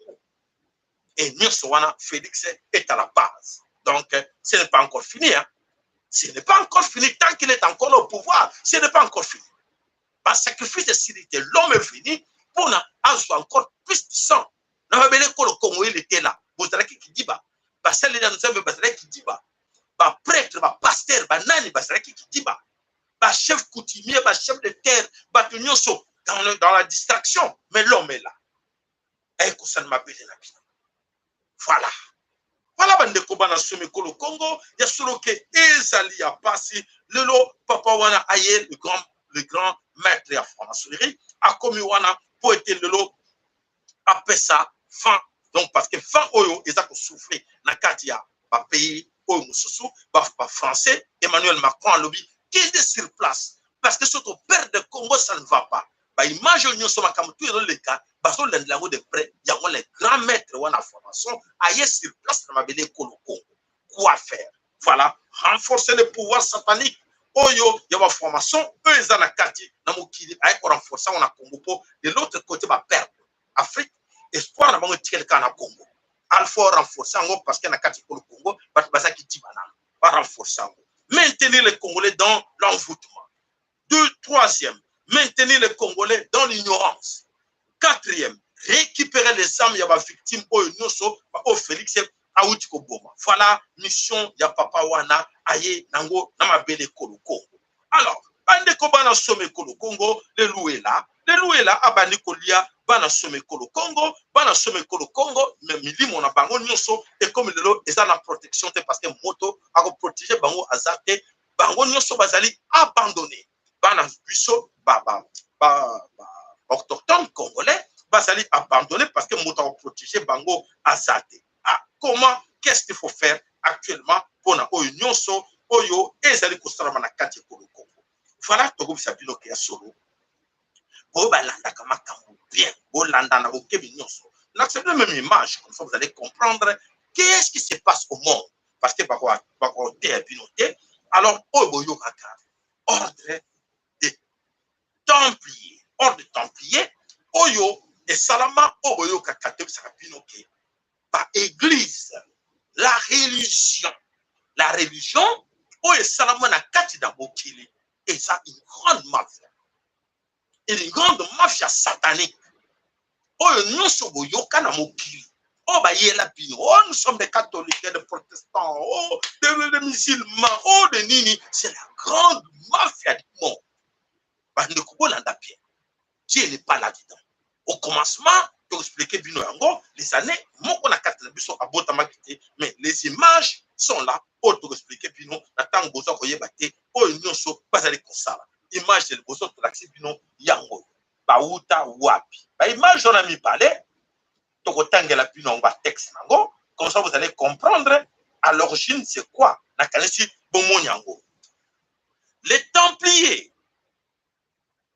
A: Et nyonso wana, Félix est à la base. Donc ce n'est pas encore fini, hein? Ce n'est pas encore fini. Tant qu'il est encore au pouvoir, ce n'est pas encore fini. Basacrifice esili te. L'homme est venu mpona azwa encore plus de sang na mabele ekolo Kongo. Il était là, bozalaki kidiba. Basaleli ya Nzambe bazalaki kidiba, baprêtre, bapasteur, banani bazalaki kidiba, bachef coutumier, bachef de terre, bato nyonso dans la distraction. Mais l'homme est là, ayekosala mabele na bino. Voilà, voilà, bandeko bana somi ekolo Congo, ya solo ke ezali ya pasi. Lelo papa wana aye, le grand maître ya franc-maçonnerie akomi wana mpo ete lelo apesa vent. Donc parce que vent oyo eza kosouffler na kati ya bapays oyo mosusu, bafrançais, Emmanuel Macron alobi kende sur place, parce que soki toperdre Congo, ça ne va pas. Baimage oyo nyonso, makambo tu ezoleka, bazolandela yango de près. Yango le grand maître wana formation aye sur place na mabele ekolo Congo. Quoi faire? Voilà, renforcer le pouvoir satanique oyo ya ba formation oyo eza na kati na mokili, aye ko renforcer yango na Congo po de l'autre côté ba perdre Afrique, espoir na bango etikali kaka na Congo. Alfo renforcer yango parce que na kati ekolo Congo bato bazaki tiba nano, ba renforcer yango, maintenir les Congolais dans l'envoûtement. Deux, troisième, maintenir les Congolais dans l'ignorance. Quatrième, récupérer les âmes ya ba victime oyo nyonso oyo Félix awuti koboma. Voilà mission ya papa wana aye nango na mabele ekolo Congo. Alors bandeko bana soma ekolo Congo, leluela leluela abandi kolia bana soma ekolo Congo, bana soma ekolo Congo. Mais milimo na bango nyonso ekomi lelo eza na protection te, parce que moto akoprotéger bango aza te. Bango nyonso bazali abandonné. Bana biso ba ba ba, ba autochtone congolais bazali abandonné parce que moto akoprotéger bango aza te. Ah, comment, qu'est-ce qu'il faut faire actuellement mpona oyo nyonso oyo ezali kosalama na kati ekolo Congo? Voilà, tokobisa bino ke ya solo, boyo balandaka makambo bien, bolanda na bokebi nyonso. N'acceptez même image, comme ça vous allez comprendre qu'est-ce qui se passe au monde, parce que bakoteya bino te. Alors oyo boyokaka ordre de Templier, ordre Templier oyo esalama, oyo boyokaka, toyebisaka bino ke baéglise, la religion, la religion oyo esalama na kati na mokili eza une grande mafia, une grande mafia satanique. Oyo nyonso boyoka na mokili oyo bayela bino: "Oh, nous sommes des catholiques, des protestants, oh, des musulmans, oh, de nini", c'est la grande mafia du monde. Bandeko, bolanda bien, Dieu n'est pas là-dedans. Au commencement, toexpliquer bino yango, les années moko na kati na biso abotamaki te, mais les images sont là. Oyo tokoexpliquer bino na ntango boza koyeba te oyo nyonso bazali kosala. Image ya liboso tolakisi bino yango, bauta wapi? Baimage wana mibale, tokotangela bino yango, batexte nango, comme ça vous allez comprendre à l'origine c'est quoi. Nakanisi bomoni yango. Les Templiers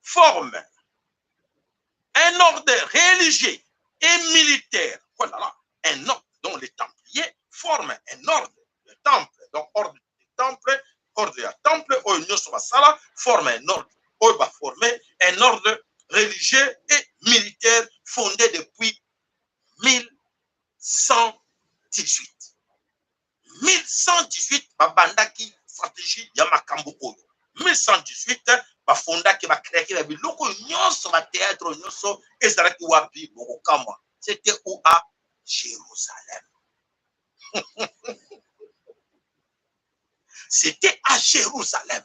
A: forment un ordre religieux et militaire. Voilà, là, un ordre. Donc les Templiers forment un ordre, le temple, donc ordre du temple, ordre ya temple, oyo nyonso basala, forme un ordre, oyo baforme un ordre religieux et militaire fondé depuis 1118. 1118 babandaki stratégie ya makambo oyo. 1118 bafondaki, bacréaki ba biloko nyonso, bathéâtre nyonso. Ezalaki wapi? Bokokamwa, c'était où? À Jérusalem. C'était à Jérusalem.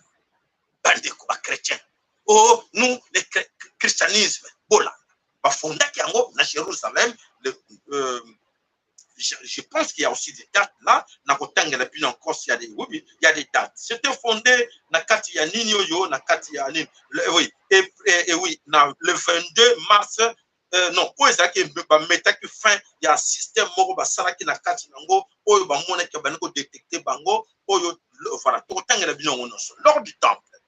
A: Bandeko bachrétien, oh, nous le christianisme, bolanda, bafondaki yango na Jérusalem. Je pense qu'il y a aussi des dates là. Nakotangela bino encore s'il y a des, oui, il y a des dates. C'était fondé na kati ya nini oyo, na kati ya nini, oui, et oui, na le 22 mars, non, oyo ezalaki bametaki fin ya système moko basalaki na kati nango, oyo bamonaki bandi kodétecter bango oyo. Voilà, tokotangela bino yango nyonso. L'ordre du Temple.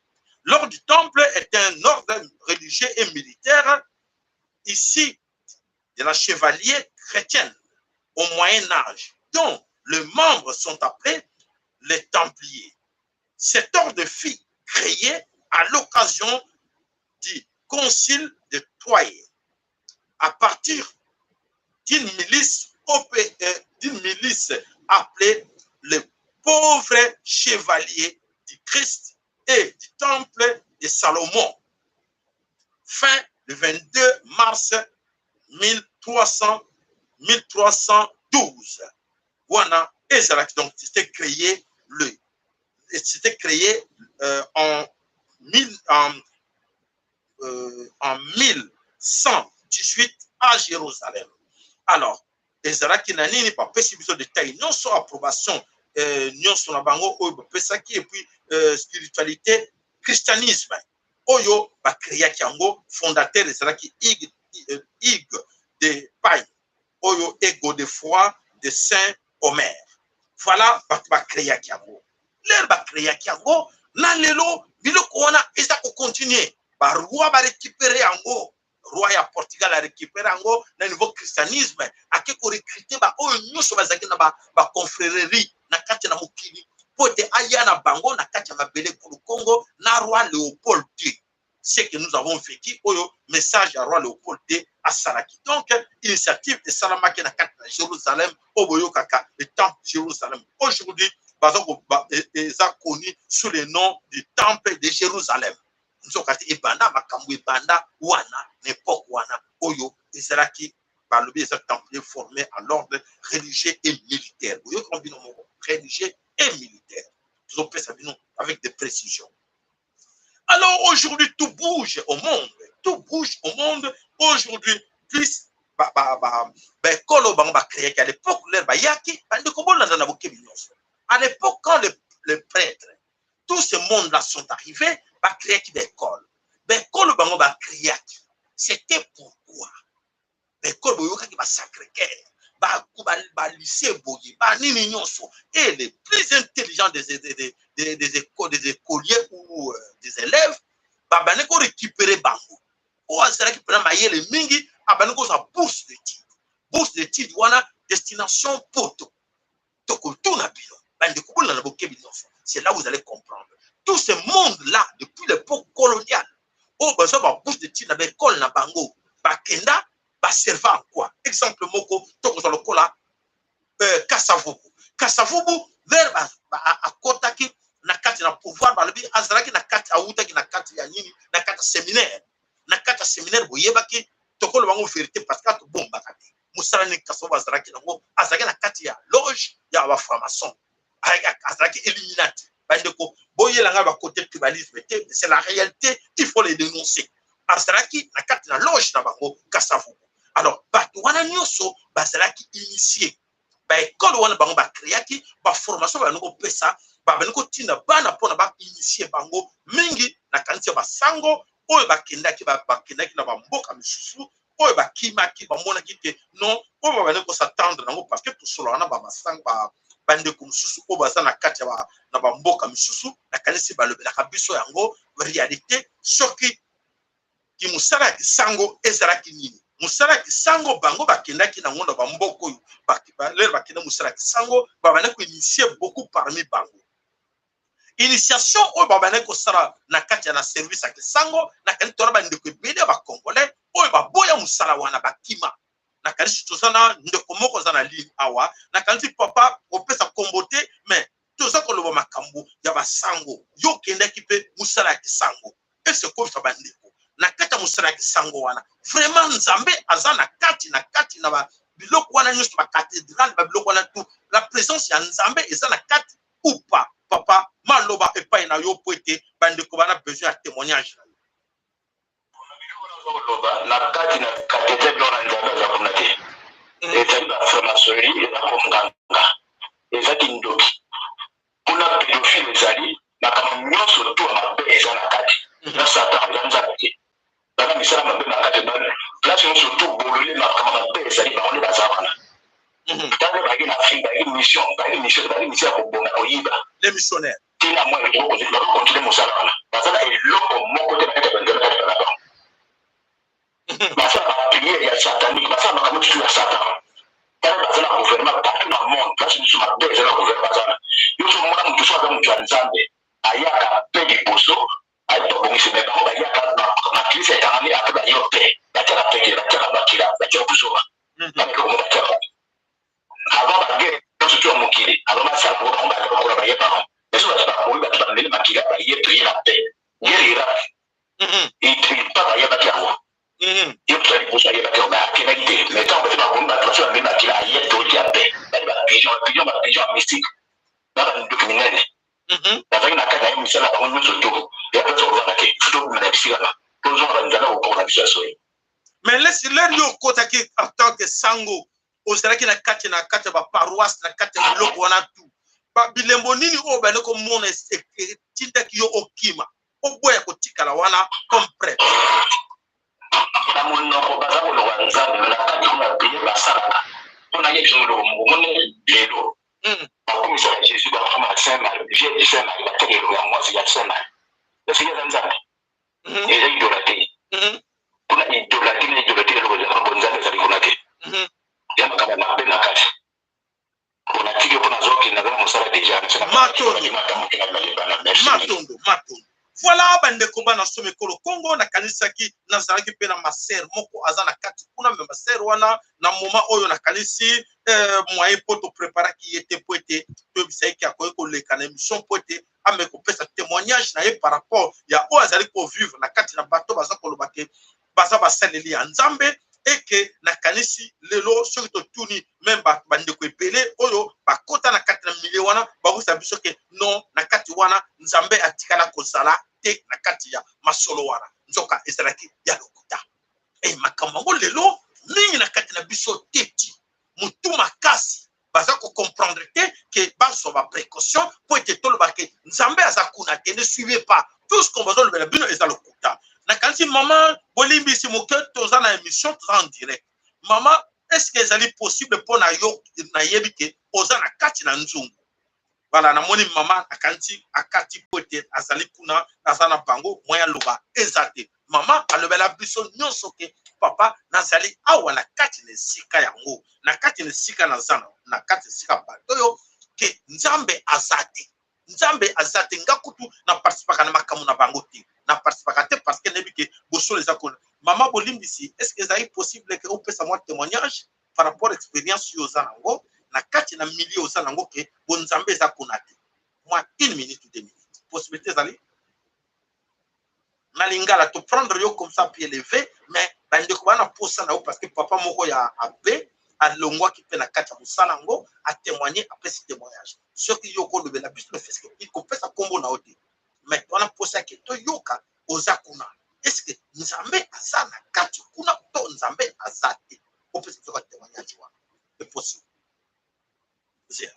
A: L'ordre du Temple est un ordre religieux et militaire ici de la chevalier chrétienne au Moyen Âge, dont les membres sont appelés les Templiers. Cet ordre fut créé à l'occasion du concile de Troyes, à partir d'une milice appelée les pauvres chevaliers du Christ et du Temple de Salomon. Fin le 22 mars 1300, 1312. Voilà, ezalaki donc c'était créé en 1118 à Jérusalem. Alors, ezalaki na nini? Bapesi biso détail nyonso, approbation nyonso na bango oyo bapesaki, et puis spiritualité, christianisme oyo bacréaki yango. Fondateur ezalaki Hugues de Payens oyo et Godefroy de Saint Omer. Voilà, bato bacréaki yango. Lere bacréaki yango na lelo, biloko wana eza kocontinuer. Baroi barécupérer yango. Roi ya Portugal arécupérer yango na niveau christianisme, ake korecruter baoyo nyonso bazalaki na baconfrérie na kati na mokili. mpo ete aya na bango na kati ya mabele kulu Congo na roi Léopold II, ce que nous avons vécu, oyo message ya roi Léopold II asalaki. Donc initiative esalamaki na kati na Jérusalem, oyo boyokaka le temple Jérusalem aujourd'hui, baza eza connu sous le nom du temple de Jérusalem. Nzoka te ebanda makambo ebanda wana na époque wana oyo ezalaki, balobi eza templier formé à l'ordre religieux et militaire. Boyoka bino moko, religieux et militaire, tozopesa bino avec des précisions. Alors aujourd'hui, tout bouge au monde, tout bouge au monde aujourd'hui. Plus baekolo bango bacréaki à l'époque, l'heure bayaki, bandeko bolanda na bokebi nyonso, à l'époque quand le prêtre, tout ce monde là sont arrivés, bacréaki baekole. Baekole bango bacréaki, c'était pourquoi baekole boyokaki basacré-cœur, balycée boye, banini nyonso, et les plus intelligents des écoliers ou des élèves, babandi korécupérer bango. Oyo azalaki mpena mayele mingi abandi kozwa bourse d'étude. Bourse d'étude wana, destination poto. Tokotuna bino, bandeko bolanda bokebi nyonso, c'est là où vous allez comprendre tout ce monde là depuis l'époque coloniale, oyo bazwa babourse d'étude na baekole na bango, bakenda baserva en quoi? Exemple moko tokozwa lokola Kasavubu. Kasavubu, vers akɔtaki na kati na pouvoir, balobi azalaki na kati, awutaki na kati ya nini? Na kati ya séminaire. Na kati ya séminaire, boyebaki, tokoloba bango vérité parce que atobombaka te mosala nini Kasavubu azalaki nango. Azalaki na kati ya loge ya bafranc-maçon, azalaki illuminati. Bandeko, boyelanga bakote tribalisme te, c'est la réalité, il faut les dénoncer. Azalaki na kati na loge na bango, Kasavubu. Alors bato wana nyonso bazalaki initié. Baekole wana bango bacréaki, baformation babandi kopesa, babandi kotinda bana mpona bainitier bango mingi. Na kanisi ya basango oyo bakendaki na bamboka misusu, oyo bakimaki, bamonaki te non, oyo babandi kos'attendre nango, parce que tosolaka na bamasango, bandeko mosusu oyo baza na kati ya na bamboka misusu, nakanisi balobelaka biso yango réalité. Soki mosala ya kisango ezalaki nini? Mosala ya kisango bango bakendaki nango na bamboka oyo, l'heure bakende mosala ya kisango, babandaki koinitier beaucoup parmi bango. Initiation oyo babandaki kosala na kati ya na service ya kisango, nakanisi tona bandeko ebele ya bacongolais oyo baboya mosala wana, bakima. Nakanisi toza na ndeko moko aza na ligne awa. Nakanisi papa kopesa kombo te, mais toza koloba makambo ya basango. Yo okendaki mpe mosala ya kisango, ese kobisa bandeko na kati ya mosala ya kisango wana, vraiment Nzambe aza na kati na biloko wana nyonso, bacathédrale, babiloko wana, tout, la présence ya Nzambe eza na kati ou pas? Papa, maloba epai na yo po ete bandeko bana besoin ya témoignage na yo.
C: Koloba na kati na cathédrale wana, Nzambe aza kuna te. Ezali bafranc-maçonnerie, eza konganga, eza kindoki kuna, pédophile, ezali makambo nyonso to ya mabe eza na kati na Satan. Eza Nzambe te, baza misala mabe na kati. Place nyonso to bolole, makambo mabe ezali, bango nde baza wana. Ntango bayaki na Afrique, bayaki mission, bayaki mission, bayaki mission ya kobonga, koyiba.
A: Les missionnaires.
C: Ntina mwa eloko, bakocontinuer mosala wana. Baza na eloko moko te na kati ya banzambe kati na bango. Basala baprière ya satanique, basala makambo tutu ya Satan. Tala, baza na gouvernement partout na monde. Place mosusu mabe eza na gouvernement, baza na yo. So omona motu so aza motu ya Nzambe, ayaka mpe liboso babongisi me bango, bayaka maklise ekangami ape, bayo mpe batiaka peke, batiaka makila, batiaka buzoba bana, eloko mo batiaka avant baguerre nyonso to ya mokili, avant basala ngo, bango bayaka lokola bayebaka biso bato bakomi bato bameli makila, baye toye na mpe guerre Irak pa, bayebaki yango. Ye moto ya liboso ayebaki yango, akendaki te. Mais ntango basi bakomi bato basi bameli makila, aye totia mpe bali bapigeon, bapigeon, bapigeon ya mystique na bandoki minene bazalaki na kati na ye. Misala bango nyonso to ya place kovanda te, faut tobima na bisika na tozonga banzala kokoko na biso ya soyi.
A: Mais lesi l'heure yo okotaki en tant que sango, ozalaki na kati ya baparoisse, na kati ya biloko wana tu, bilembo nini oyo bandi komona etindaki yo okima, oboya kotikala wana comme prêtre?
C: Na monoko baza koloba Nzambe, na kati kuna prière basalaka mpona ye biso moloko moko mone lelo bakomisaka Jésus, bakoma Saint Marie, Vierge Saint Marie, batiaka eloko ya mwasi ya Saint Marie. Esi eza Nzambe, eza idolâtrie kuna, idolâtrie na idolâtrie. Eloko ezalaka bo Nzambe ezali kuna te, ya makambo mabe makasi. Mpona tiki mpo nazokende, naza na mosala déjà.
A: Matondo, matondo, matondo. Voilà, bandeko bana somo ekolo Congo, nakanisaki nazalaki mpe na ma sœur moko aza na kati kuna, mais ma sœur wana na moment oyo nakanisi moyen mpo topreparaki ye te, mpo ete toyebisaki akoki koleka na émission mpo ete ame kopesa témoignage na ye par rapport ya oyo azali kovivre na kati na bato baza koloba ke baza basaleli ya Nzambe. Eke nakanisi lelo soki totuni même bandeko ebele oyo bakota na kati na milieu wana, bakosa biso ke non, na kati wana Nzambe atikala kozala te na kati ya masolo wana, nzoka ezalaki ya lokuta. E makambo yango lelo mingi na kati na biso teti motu makasi baza kocomprendre te ke bazwa baprécaution mpo ete toloba ke Nzambe aza kuna te. Ne suivez pas tout ce qu'on bazolobela bino, eza lokuta. Nakanisi mama bolimbisi moke, toza na émission, toza en direct. Mama, est ce que ezali possible mpo na yo? Nayebi ke oza na kati na nzungu. Voilà, namoni mama akanisi akati mpo ete azali kuna, aza na bango moya loba eza te. Mama alobela biso nyonso ke papa, nazali awa na kati na esika yango, na kati na esika naza, na kati esika bato oyo ke Nzambe aza te, Nzambe aza te. Nga kutu naparticipaka na makambo na bango te, naparticipaka te parce que nayebi ke bosolo eza kuna. Mama bolimbisi, est ce que ezali possible ke opesa mwa témoignage par rapport expérience oyo oza nango na kati na milieu oza nango ke bonzambe eza kuna te? Mwa une minute ou 2 minutes, possibilité ezali na lingala, toprendre yo comme ça pied levé. Mais bandeko bana posa na yo parce que papa moko ya abe alongwaki mpe na kati ya mosala yango, atémoigne, apesi témoignage. Soki yo kolobela biso na feske, kopesa nkombo na yo te, mais wana mposa ke toyoka oza kuna, est-ce Nzambe aza na kati kuna to Nzambe aza te? Opesa biso ka témoignage wana, est possible? Okay.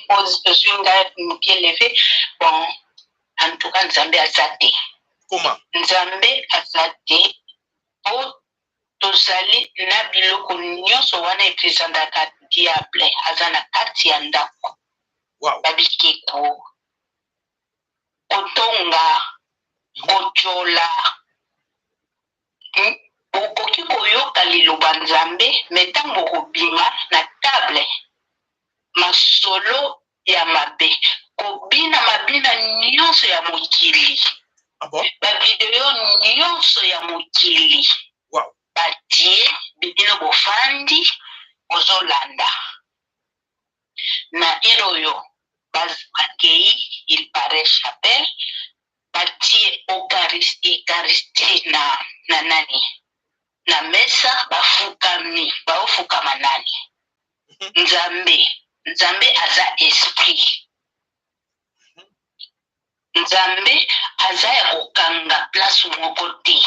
E: Ozwi ngai pied levé. Bon, en tout cas Nzambe aza te.
A: Comment?
E: Nzambe aza te, po tozali na biloko nyonso wana epresentaka diable aza na kati ya ndako. Babikeko, kotonga, kotiola. Okoki koyoka liloba Nzambe, mais ntango okobima na table, masolo ya mabe, kobina mabina nyonso ya mokili.
A: Ah bon?
E: Bavideo nyonso ya mokili. Batie bino, bofandi, bozolanda na ere oyo bakei, il paraît, chapelle, batie eucharistie na nani, na mesa, bafukami, baofukama nani? Nzambe. Nzambe aza esprit. Nzambe aza ya kokanga place moko te.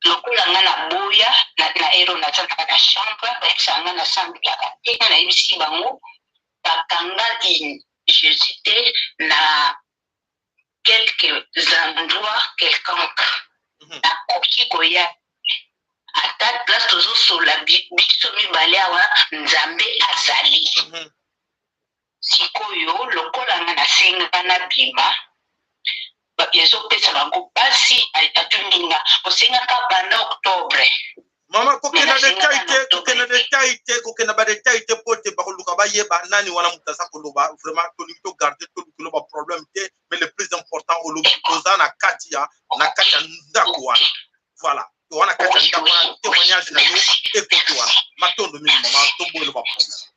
E: Lokola nga na boya na ero naza na chambre, bayebisaka nga nasambelaka te. Nga nayebisi bango bakanga Jésus te na quelques endroits quelconque. Nakoki koya ata place tozosola biso mibale awa, Nzambe azali. Sikoyo lokola nga nasenga nabima, ezopesa bango mpasi. Atuni nga osengaka banda octobre.
A: Mama, kokenda détail te, kokenda détail te, kokenda badétail te mpo te bakoluka bayeba nani wana moto aza koloba. Vraiment tolingi togarde, tolukilo baproblème te. Mais le plus important, olobi oza na kati ya ndako wana. Voilà, wana kati ya ndako wana, témoignage na yo ekoki wana. Matondo mingi mama, toboyelo baproblème.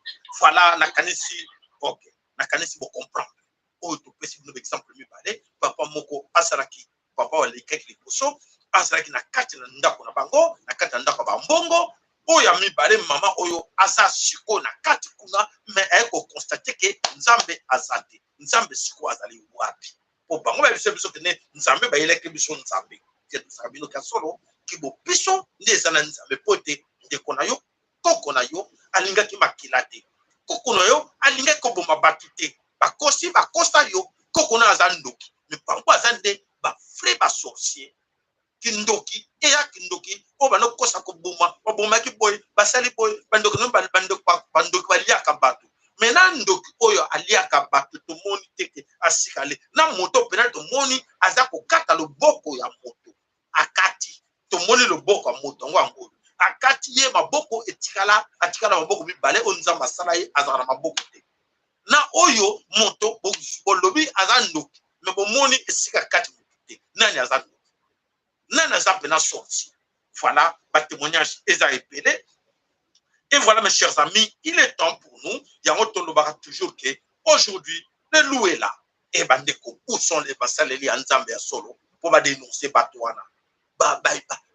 A: Voilà, nakanisi ok, nakanisi bocomprendre oyo topesi bino baexemple mibale. Papa moko azalaki, papa alekaki liboso, azalaki na kati na ndako na bango, na kati ya ndako ya bambongo. Oyo ya mibale, mama oyo aza sikoyo na kati kuna, mais aye koconstater ke Nzambe aza te. Nzambe sikoyo azali wapi? Po bango bayebisa biso kene Nzambe, bayelaki biso Nzambe te. Tosaka bino ka solo kibo biso nde eza na Nzambe, po ete ndeko na yo, koko na yo alingaki makila te, koko na yo alingaki koboma bato te. Bakosi, bakosa yo, koko na aza ndoki, mais bango aza nde bavrai basorcier. Kindoki eya kindoki oyo banokosa koboma, babomaki boye, basali boye, bandoki, bandoki baliaka bato. Mais na ndoki oyo aliaka bato, tomoni te ke asikale na moto mpena. Tomoni aza kokata loboko ya moto, akati, tomoni loboko ya moto yango, yango oyo akati ye maboko, etikala, atikala maboko mibale. Oyo Nzambe asala ye azalaka na maboko te. Na oyo moto bolobi aza ndoki, mais bomoni esika kati moto te. Nani aza ndoki? Nani aza mpena sorcier? Voilà, ba témoignage eza ebele. Et voilà, mes chers amis, il est temps pour nous, yango tolobaka toujours que aujourd'hui le loup est là. E bandeko, où sont les basaleli ya Nzambe ya solo mpo badénonce bato wana?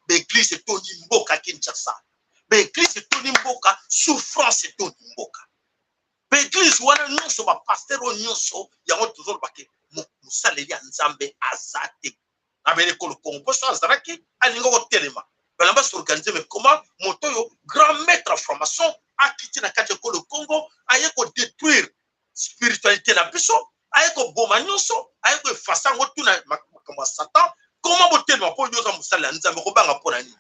A: Baéglise etondi mboka Kinshasa, baéglise etondi mboka, souffrance etondi mboka. Baéglise wana nyonso, bapasteur oyo nyonso, yango tozoloba ke mosaleli ya Nzambe aza te abele ekolo Kongo. Mpo so azalaki, alingi kotelema, balamba s'organiser. Mais comment moto oyo, grand maître franc-maçon, akiti na kati ya ekolo Kongo, aye kodétruire spiritualité na biso, aye koboma nyonso, aye koeffacer yango tuna makambo ya Satan? Comment botelema mpo yo oza mosali ya Nzambe, kobanga mpo na nini?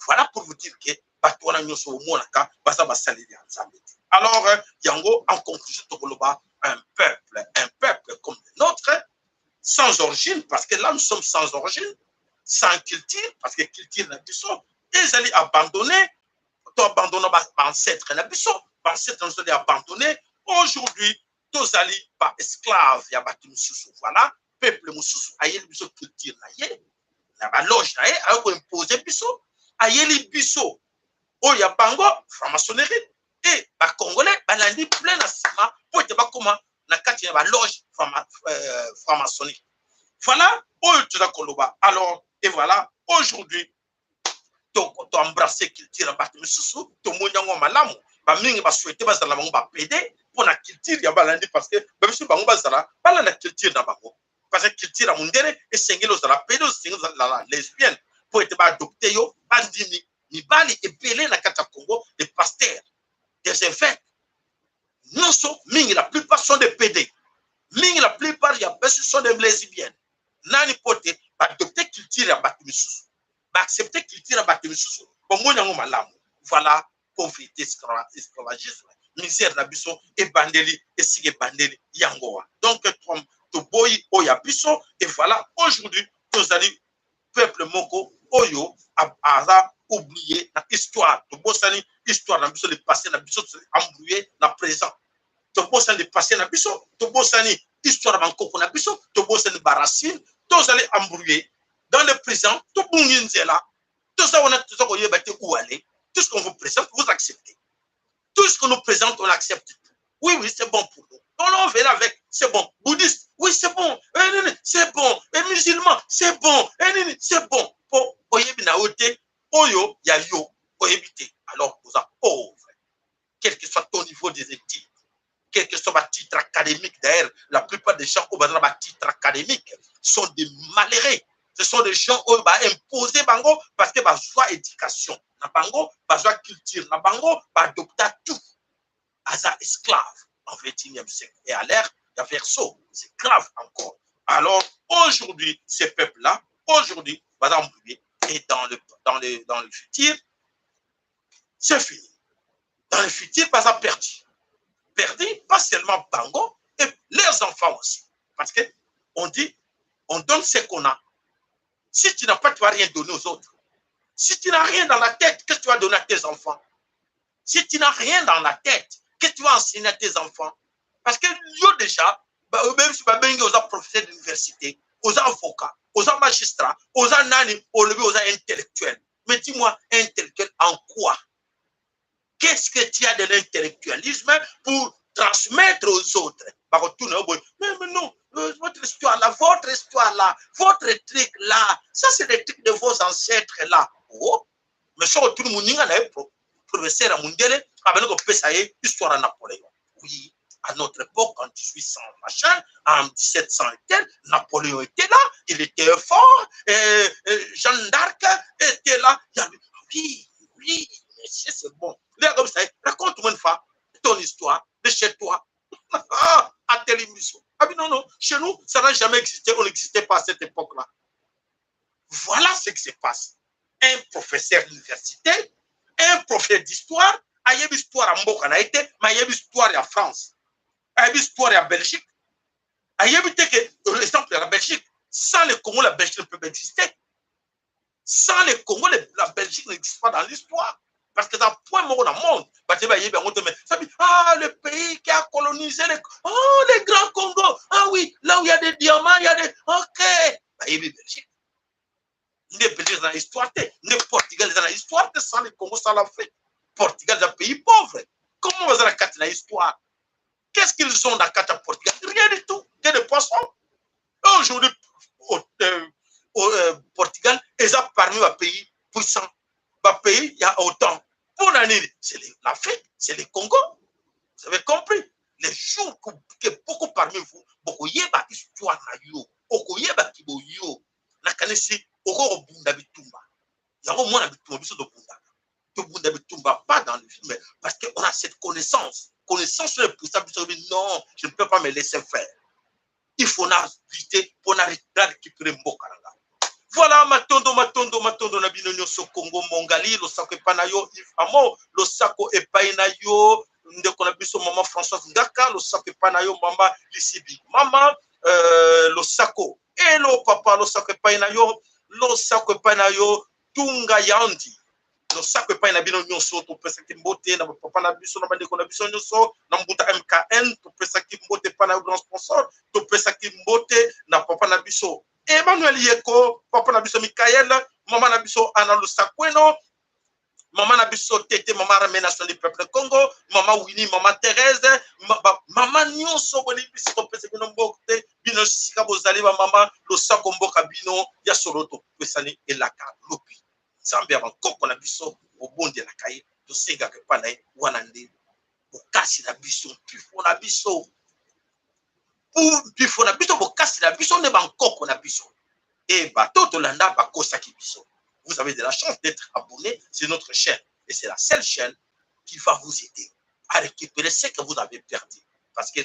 A: Voilà pour vous dire que bato wana nyonso omonaka baza basaleli ya Nzambe te. Alors yango, en conclusion, tokoloba un peuple comme le nôtre, sans origine, parce que là nous sommes sans origine, sans culture, parce que culture na biso ezali abandonné. Toabandonna baancêtre na biso, baancêtre na biso ezali abandonné. Aujourd'hui tozali baesclave ya bato mosusu. Voilà, peuple mosusu ayeli biso culture na ye, na baloge na ye, aye koimpose biso, ayeli biso oyo ya bango, franc-maçonnerie. E bacongolais balandi plein na nsima mpo ete bakóma na kati ya baloge franc-maçonnique. Voilà oyo toza koloba. Alors, et voilà, aujourd'hui toembrasse culture ya bato misusu, tomoni yango malamu. Bamingi basouhaite bazala bango bapédé mpo na culture ya balandi, parce que babiso bango bazala balanda culture na bango, parce que culture ya mondele esengeli ozala pédé, osengeli ozala lesbienne mpo ete baadopte yo. Bandimi mibali ebele na kati ya Congo, des pasteurs, des évêques, nyonso mingi, la plupart sont des PD, mingi, la plupart ya basi sont des lesbiennes. Nani? Mpo te baadopte culture ya bato misusu, baaccepte culture ya bato misusu, bomoni yango malamu. Voilà, pauvreté, esclavagisme, misère na biso ebandeli esika ebandeli yango wana. Donc toboyi oyo ya biso. Et voilà, aujourd'hui tozali peuple moko oyo aza oublié na histoire. Tobosani histoire na biso, le passé na biso, embrouillé na présent. Tobosani le passé na biso, tobosani histoire ya bankoko na biso, tobosani baracine, tozali embrouillé dans le présent, tobungi nzela. Toza wana, toza koyeba te où aller. Tout ce qu'on vous présente, vous acceptez. Tout ce qu'on nous présente, on accepte. Oui, c'est bon pour nous. On verra avec, c'est bon. Bouddhiste, oui, c'est bon. C'est bon. Et musulman, c'est bon. Et c'est bon. Po oyebi na yo te oyo ya yo, oyebi te. Alors oza pauvre, quel que soit ton niveau des études, quel que soit ba titre académique. D'ailleurs, la plupart des gens oyo baza na ba titre académique sont des malheureux. Ce sont des gens oyo baimposer bango, parce que bazwa éducation na bango, bazwa culture na bango, baadopta tout. Aza esclave en 21e siècle et à l'ère ya Verseau, c'est grave encore. Alors aujourd'hui, ces peuples là, aujourd'hui baza embrouillé. Et dans le futur, c'est fini. Dans le futur, baza perdu, perdu, pas seulement bango, et leurs enfants aussi, parce que on dit, on donne ce qu'on a. Si tu n'as pas, tu vas rien donner aux autres. Si tu n'as rien dans la tête, qu'est-ce que tu vas donner à tes enfants? Si tu n'as rien dans la tête, qu'est-ce que tu vas enseigner à tes enfants? Parce que yo déjà, même si babengi oza professeur d'université, oza avocat, oza magistrat, oza nani, olobi oza intellectuel. Mais dis-moi, intellectuel en quoi? Qu'est-ce que tu as de l'intellectualisme pour transmettre aux autres? Bakotuna yo boye: mais non, votre histoire là, votre histoire là, votre truc là, ça, c'est les trucs de vos ancêtres là. Oh, mais soki otuni moninga na ye, professeur ya mondele, abandi kopesa ye histoire ya Napoléon. Oui, à notre époque, en 1800 machin, en 1700 et tel, Napoléon était là, il était fort, et Jeanne d'Arc était là. Oui, monsieur, c'est bon. Là, comme ça, raconte-moi une fois ton histoire de chez toi. À telle émission. Ah non, non, chez nous, ça n'a jamais existé, on n'existait pas à cette époque-là. Voilà ce qui se passe. Un professeur d'université, un professeur d'histoire, ayebi histoire ya mboka na ye te, mais ayebi histoire ya France, ayebi histoire ya Belgique. Ayebi te que l'exemple ya la Belgique, sans le Congo, la Belgique ne peut pas exister. Sans le Congo, la Belgique n'existe pas dans l'histoire. Parce que eza point moko na monde, bato bayebi yango te. Mais sabi, ah, le pays qui a colonisé le, oh, le grand Congo, ah oui, là où il y a des diamants, il y a des, ok, bayebi Belgique. Nde Belgique eza na histoire te, nde Portugal eza na histoire te. Sans le Congo, sans l'Afrique, Portugal eza pays pauvre. Comment baza na kati na histoire? Qu'est-ce qu'ils ont na kati ya Portugal? Rien du tout que de poissons. Aujourd'hui, Portugal eza parmi bapays puissants, bapays ya OTAN. Mpo na nini? C'est l'Afrique, c'est le Congo. Vous avez compris? Les jours que beaucoup parmi vous bokoyeba histoire na yo, okoyeba kibo yo, nakanisi okokobunda bitumba yango. Mwana bitumba, biso tobundaka, tobunda bitumba pas dans le film, parce que on a cette connaissance. Connaissance oyo epusa biso: non, je ne peux pas me laisser faire, il faut na lutter mpo na récupérer mboka na ngai. Voilà, matondo, matondo, matondo na bino nyonso. Kongo Mongali, losako epai na yo. Yves Amo, losako epai na yo. Ndeko na biso mama Françoise Ngaka, losako epai na yo. Mama Lisibi, mama losako. Elo papa, losako epai na yo, losako epai na yo. Tunga Yandi, losako epai na bino nyonso. Topesaki mbote na bapapa na biso, na bandeko na biso nyonso, na mbuta MKN. Topesaki mbote epai na yo, grand sponsor. Topesaki mbote na papa na biso Emmanuel Yeko, papa na biso Mikael, mama na biso Ana Lusakweno, mama na biso Tete, mama Armée nationale du peuple Congo, mama Winnie, mama Thérèse, mama nyonso bolimbisi. Topesa bino mbote, bino sika bozali bamama, losako mboka bino ya solo. Topesani elaka lobi. Nzambe ya bankoko na biso, obondelaka ye, tosengaka epai na ye, wana nde bokasi na biso, mpifo na biso, mpifo na biso, bokasi na biso nde bankoko na biso. E bato tolanda bakosaki biso. Vous avez de la chance d'être abonné sur notre chaîne et c'est la seule chaîne qui va vous aider à récupérer ce que vous avez perdu, parce que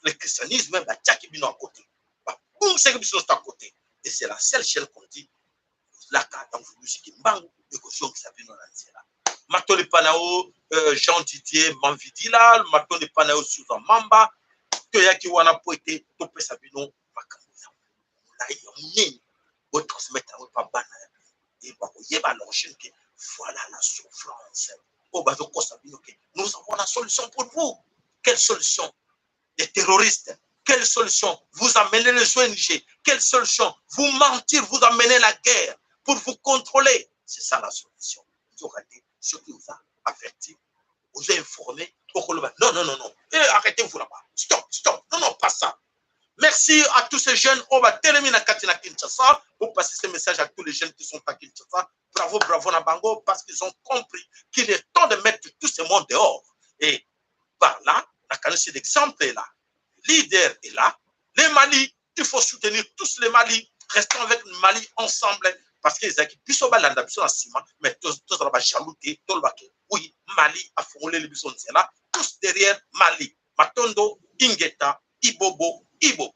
A: le christianisme batiaki bino à côté, babungisaki biso à côté, et c'est la seule chaîne qu'on dit laka ntango lusiki mbangu ekozongisa bino na nzela. Matondo epai na yo, Jean Didier Manvidila. Matondo epai na yo, Susan Mamba. Toyaki wana mpo ete topesa bino makambo ya molai ya monene, botransmettre yango epa bana ya bino e bakoyeba l'origine, que voilà la souffrance oyo bazokosa bino que nous avons la solution pour vous. Quelle solution? Des terroristes. Quelle solution? Vous amenez les ONG. Quelle solution? Vous mentir, vous amenez la guerre pour vous contrôler. C'est ça la solution. Ce qui vous a averti, vous a informé. Non, non, non, non. Eh, arrêtez-vous là-bas. Stop, stop. Non, non, pas ça. Merci à tous ces jeunes. On va terminer na Kinshasa pour passer ce message à tous les jeunes qui sont à Kinshasa. Bravo, bravo na bango, parce qu'ils ont compris qu'il est temps de mettre tout ce monde dehors. Et par là, la connaissance d'exemple est là. Le leader est là. Les Mali, il faut soutenir tous les Mali. Restons avec le Mali ensemble. Parce que les biso balanda biso na nsima, mais tozala bajaloux te. Tolobake oui, Mali afongoleli biso nzela, tous derrière Mali. Matondo, ingeta, ibobo, ibobo.